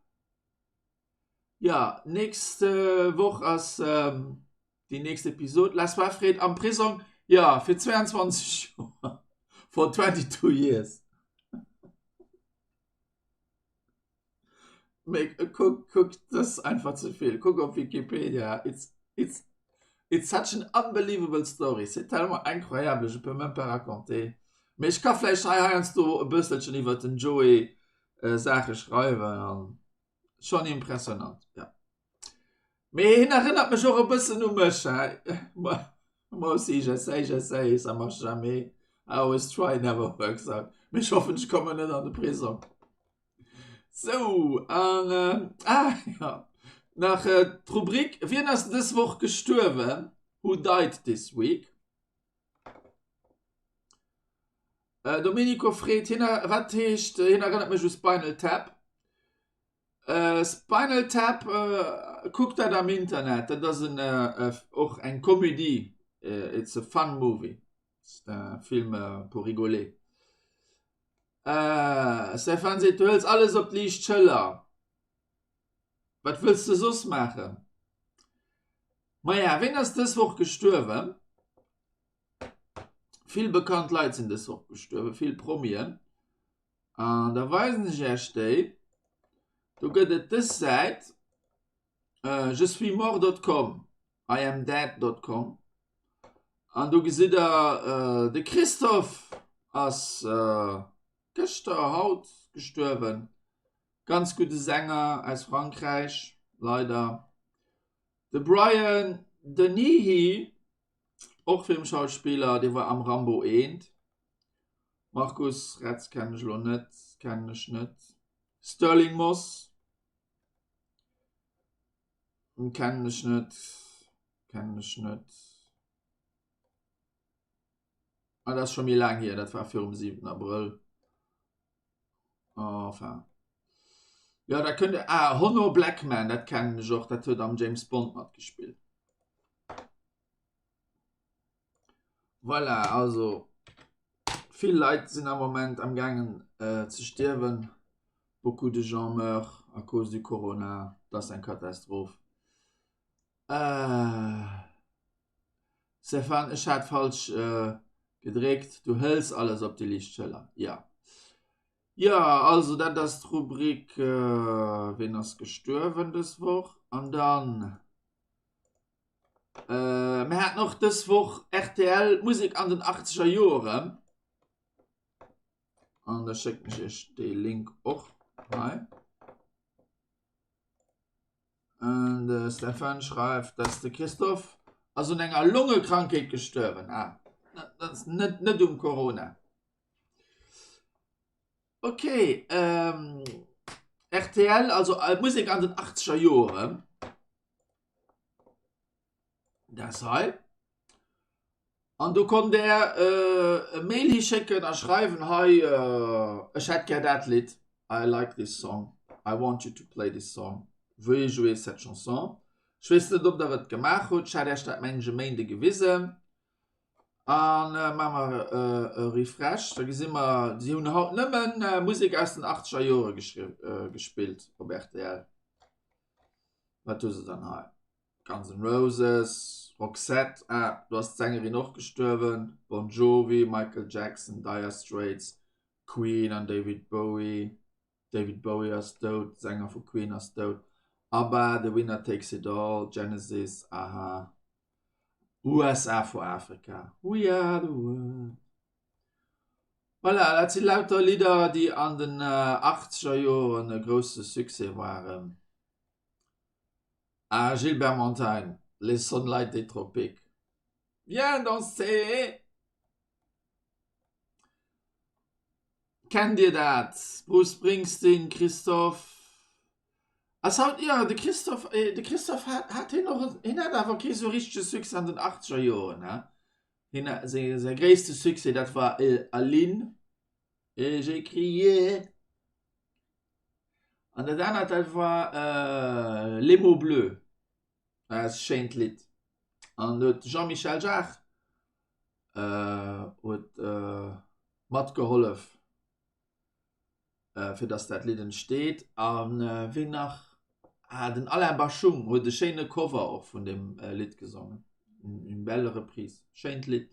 Jo, nächst Woch ass déi nächst Episod. La Soifred am Prisong, jo, fir 22 Joer, for 22 years. Mee kuck, kuck, dat ass einfach ze vill. Kuck op Wikipedia, it's, it's, it's such an unbelievable story, c'est tellement incroyable, je peux même pas raconter. Mee ech ka vläicht hei heiansdo e bësselchen iwwer den Joe Saache schreiwen an schonn impressionant, ja. Mee hien erënnert mech och e bëssen u mech, he. Moi aussi, j'essaye, j'essaye, ça marche jamais, I always try, never works out. Mee ech hoffen, ech kommen net an de Prisong. Sou, an ah ja, nach d'Rubrik Wien ass dës Woch gestuerwen? Who died this week? Domenico freet, hien, wat heescht, hien erënnert mech u Spinal Tap. Spinal Tap, kuck dat am Internet, dat ass en och eng Komedie, it's a fun movie, c'est un film pour rigoler. Stéphane seet, du hëls alles op d'liicht Schëller. Wat wëlls de soss maachen? Maja, ween ass dës Woch gestuerwen? Vill bekannt Leit sinn dës Woch gestuerwen, vill Promien. An da weisen ech Iech déi. Do gëtt et dës Säit, jesuismort.com, iamdead.com. An do gesitt der, de Christophe ass gëschter, haut gestuerwen. Ganz gudde Sänger aus Frankräich, leider. De Brian Dennehy, och Filmschauspiller, dee war am Rambo 1. Markus Retz kennen ech elo net, kennen ech net. Sterling Moss kennen ech net, kennen ech net. Ah, dat ass scho méi laang hier, dat war virum 7. Abrëll. Enfin. Ja, da kënnt ah, Honor Blackman, dat kennen ech och, dat huet am James Bond matgespillt. Voilà, also vill Leit sinn am Moment am gaangen äh, ze stierwen. Beaucoup de gens meurent à cause du Corona. Dat ass eng Katastroph. Äh, Stefan, ech hat falsch äh, gedréckt. Du hëls alles op déi liicht Schëller. Ja. Ja, also dat ass d'Rubrik äh, Ween ass gestuerwen dës Woch? An dann äh, mir haten och dës Woch rtl Musek an den 80er Joeren. An da schécken ech iech dee Link och hei. An de Stefan schreift, dass de Christophe ass un enger Longekrankheet gestuerwen. Ah, dat ass net, net um Corona. Okay, ähm, rtl, also äh, Musek an den 80er Joren. Dat hei. An do konnt der äh, e Mail hischécken a schreiwen hei äh, ech hätt gär dat Lidd. I like this song. I want you to play this song. Veuillez jouer cette chanson. Ech weess net, ob der et gemaach hutt. Ech hat Iech dat mengen ech e Méinde gewisen. An äh, maache mer äh, e Refresh. Da gesi mer, si hunn haut nëmmen äh, Musek aus den 80er Jore äh, gespillt op rtl. Wat hu se dann hei? Guns N' Roses, Roxette, ah, do ass d'Sängerin och gestuerwen, Bon Jovi, Michael Jackson, Dire Straits, Queen an David Bowie, David Bowie ass dout, Sänger vu Queen ass dout, ABBA, The Winner Takes It All, Genesis, a-ha, USA for Africa, We Are The World. Voilà, dat si lauter Lidder, déi an den achtzeger Joren e grousse Succès waren. Ah Gilbert Montagne, Les Sunlight des Tropiques, Viens danser! Kennt Dir dat? Bruce Springsteen, Christophe. Ass haut, jo, de Christophe, de Christophe hat, hat hien och, hien hat awer kee sou richtege Succès an den achtzeger Joren, he? Hien, säi, säi gréisste Succès, dat war Aline, et j'ai crié. An dat anert, dat war Les mots bleus. Dat ass e schéint Lidd. An huet de Jean-Michel Jarre huet matgehollef, fir datt dat Lidd entsteet. A wien nach? Ah, den Alain Bashung huet e schéine Cover och vun deem Lidd gesongen. Une belle reprise. Schéint Lidd.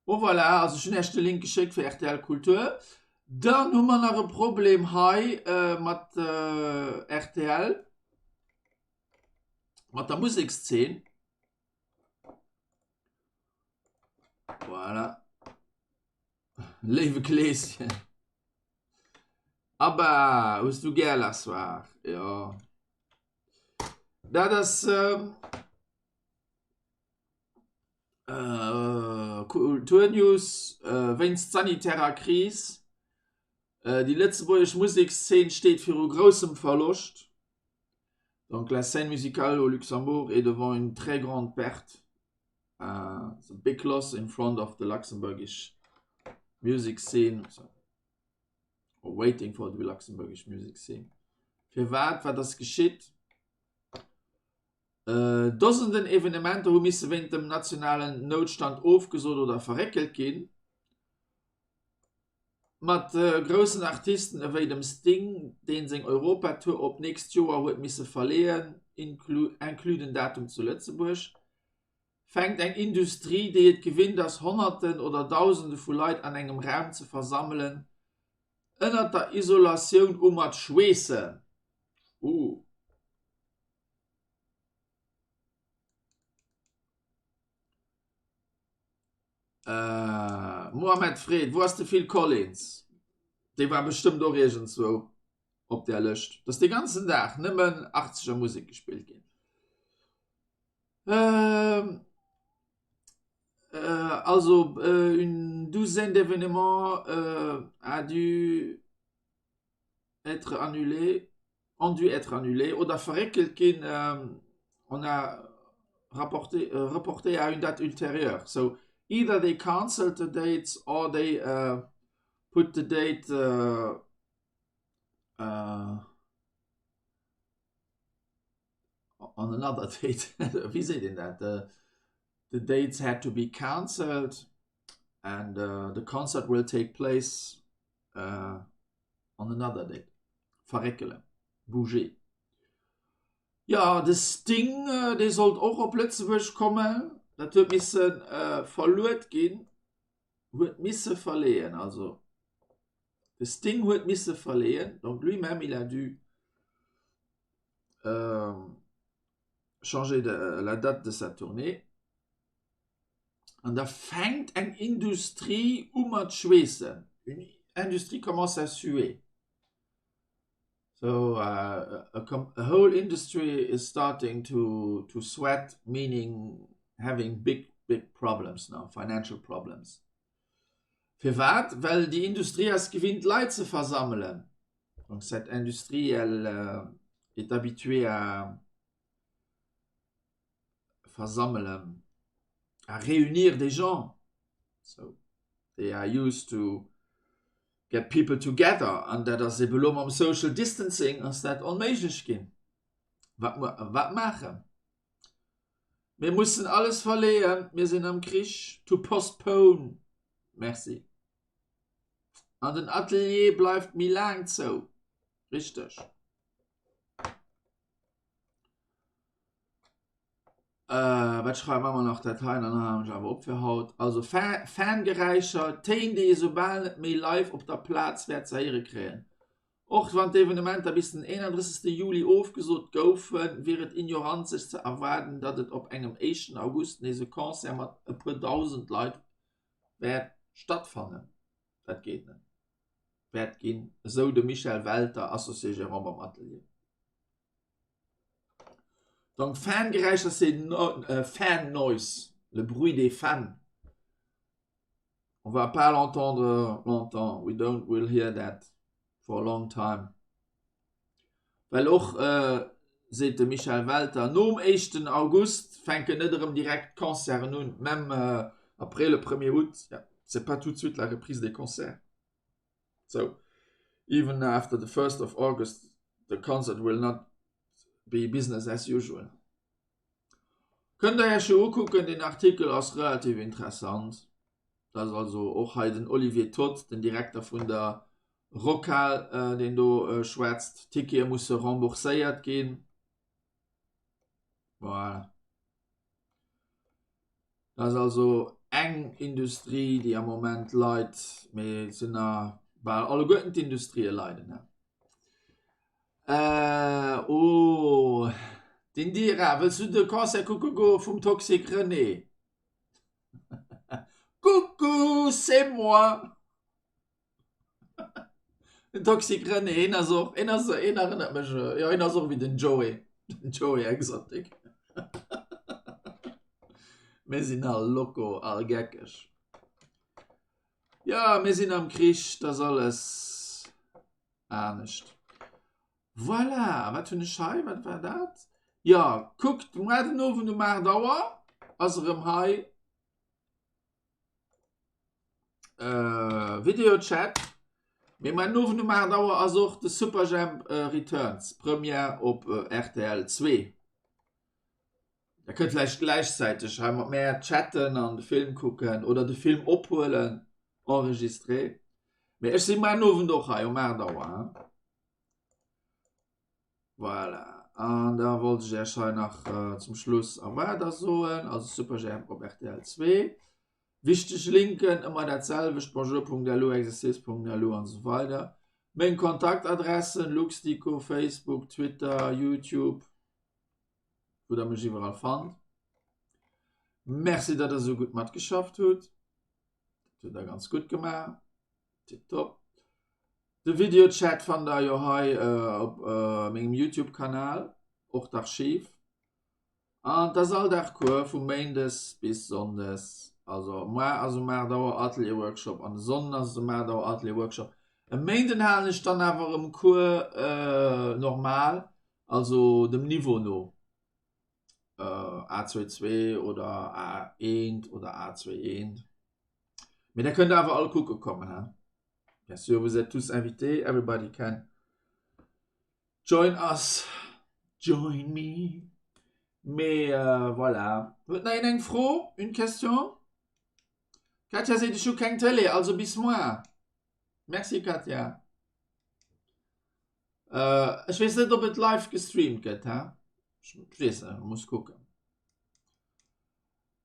Bon voilà, also ech hunn Iech de Link geschéckt fir rtl Kultur. Dann hu mer nach e Problem hei mat rtl, mat der Musekszeen. Voilà. Léiwe Kleeschen. Abba, hues du gär la soir? Jo. Dat ass. Kulturnews, Wéinst sanitärer Kris, Déi lëtzebuergesch Musekszeen steet viru groussem Verloscht. Donc la scène musicale au Luxembourg est devant une très grande perte. It's a big loss in front of the luxembourgish music scene. Or waiting for the luxembourgish music scene. Firwat? Wat ass geschitt? Dosenden Evenementer hu misse wéint dem nationalen Noutstand ofgesot oder verréckelt ginn. Mat groussen Artisten ewéi dem Sting, deen seng Europatour op d'nächst Joer huet misse verleeën, inclus den Datum zu Lëtzebuerg, fänkt eng Industrie, déi et gewinnt ass Honnerten oder Dausende vu Leit an engem Raum ze versammelen, ënnert der Isolatioun u mat schweessen. Uh. Äh, Mohamed Fred, wou ass de Phil Collins? Dee war bestëmmt och iergendzwou op där Lëscht. Dass de ganzen Dag nëmmen 80er Musek gespillt ginn. Ähm, äh, also äh, une douzaine d'événements euh, a dû être annulé ont dû être annulés oder verréckelt ginn on a rapporté reporté à une date ultérieure so either they cancelled the dates or they put the date on another date wéi seet een dat the dates had to be cancelled and the concert will take place on another date. Verréckelen, bouger. Jo, de Sting, dee sollt och op Lëtzebuerg kommen. Dat huet misse verluet ginn, huet misse verleeën, also de Sting huet misse verleeën, donc lui-même il a dû changer de la date de sa tournée. An da fänkt eng Industrie u mat schweessen, une industrie commence à suer. So a a whole industry is starting to to sweat, meaning having big big problems now, financial problems. Firwat? Well déi Industrie ass gewinnt Leit ze versammelen. Donc cette industrie elle est habituée à versammelen, à réunir des gens, so they are used to get people together an dat ass ebe lo mam Social Distancing ass dat onméiglech ginn. Wat wat maachen? Mir mussen alles verleeën, mir sinn am Krich, to postpone, merci. An den Atelier bleift méi laang zou, richteg. Äh, wat schreiwen mer nach dat hei, dann halen ech awer op fir haut. Also Fa Fangeräischer, Téin, déi ee soubal net méi live op der Plaz wäert ze héiere kréien. Och wann d'Evenementer bis den 31. Juli ofgesot goufen, wier et ignorant sech ze erwaarden, datt et op engem éischten August nees e Concert mat e puer 1.000 Leit wäert stattfannen. Dat geet net. Wäert ginn, esou de Michel Welter, Associé Gérant beim Atelier. Donc Fangeräischer c'est no, euh, Fan Noise, le bruit des fans. On va pas l'entendre longtemps. We don't will hear that for a long time. Well och, seet de Michel Welter, nom éischten August fänken net erëm direkt d'Concerten un, même après le premier août, c'est pas tout de suite la reprise des concerts. So even after the first of August the concert will not be business as usual. Kënnt der Iech jo ukucken, deen Artikel ass relativ interessant. Dat ass also och hei den Olivier Toth, den Direkter vun der Rockhal, deen do schwätzt. D'Tickete musse rembourséiert ginn. Voilà. Dat ass also eng Industrie, déi am Moment leit, mee et sinn der bal alleguerten d'Industrië leiden. Äh, oh, d'Indira, wëlls du de Concert kucke goe vum Toxic René? Coucou, c'est moi! Den Toxic René, hien ass och, hien ass, hien erënnert mech, jo, hien ass och wéi den Joey, den Joey Exotic. Mir sinn all loco, all geckeg. Jo, mir sinn am Krich, 't ass alles. anescht. Voilà, wat hunn ech hei? Wat war dat? Jo, kuckt, muar den Owend um 8 Auer ass erëm hei äh, Videochat. Mee muar den Owend um 8 Auer ass och de Superjhemp äh, Returns, Première op äh, rtl 2. Der kënnt vläicht gläichzäiteg hei mat mär chatten an de Film kucken oder de Film ophuelen, enregistré. Mee ech si muer den Owend och hei um 8 Auer, hein. Voilà, an da wollt ech Iech hei nach zum Schluss Au revoir da soen, also Superjhemp op rtl 2. Wichteg Linken, ëmmer dat selwecht, bonjour.lu, exercice.lu an esou weider. Meng Kontaktadressen, Luxdico, Facebook, Twitter, YouTube. wou der mech iwwerall fannt. Merci, datt der esou gutt matgeschafft hutt. Dat hutt der ganz gutt gemaach. Tipptopp. De Videochat fannt der jo hei äh, op äh, mengem YouTube-Kanal, och d'Archiv. An et ass all Dag Cours vu Méindes bis Sonndes. Also moar ass um 8 Auer Atelier Workshop an de Sonnden ass et um 8 Auer Atelier Workshop. E Méinden halen ech dann awer erëm Cours äh, normal. Also dem Niveau no, A22 oder A1 oder A21. Mee der kënnt awer all kucke kommen, he? Bien sûr, vous êtes tous invités, everybody can join us, join me. Mee voilà. Huet nach een eng Fro, une question? D'Katja seet, ech hu keng Tëlee, also bis moar. Merci Katja. Äh, ech weess net, ob et live gestreamt gëtt, hä? Ech weess net, muss kucken.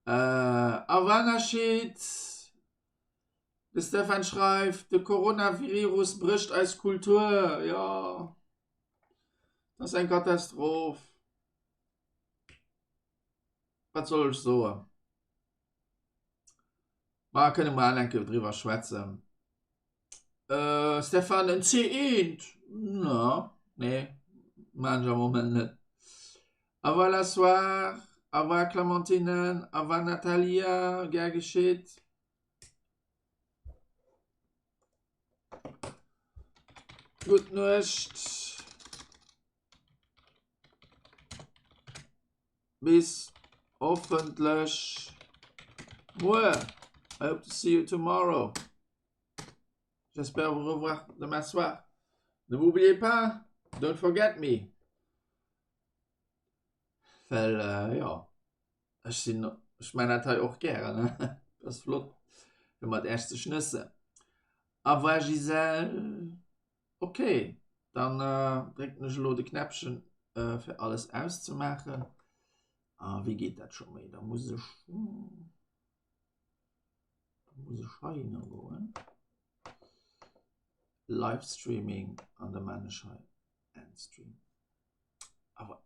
Äh, Awanashid. De Stefan schreift, de Coronavirus brécht eis Kultur. Ja, dat ass eng Katastroph. Wat soll ech soen? Ma kënne mer eng Kéier driwwer schwätzen. Äh, Stefan, en C1? Na, nee, maan ech am Moment net. Au revoir la soir, au revoir Clémentine, au revoir Natalia, gär geschitt. Gutt Nuecht. Bis hoffentlech muer. I hope to see you tomorrow. J'espère vous revoir demain soir. Ne m'oubliez pas, don't forget me. Well, äh, ja, ech sinn, ech man dat hei och gären, ne? Dat ass flott, fir mat Äech ze schnëssen. Au revoir Gisèle. Ok, dann äh, drécken ech elo de Knäppchen, äh, fir alles auszemaachen. A wéi geet dat scho méi? Da muss ech, hm, da muss ech heihinner goen. Livestreaming an da maan ech hei Endstream. Awer.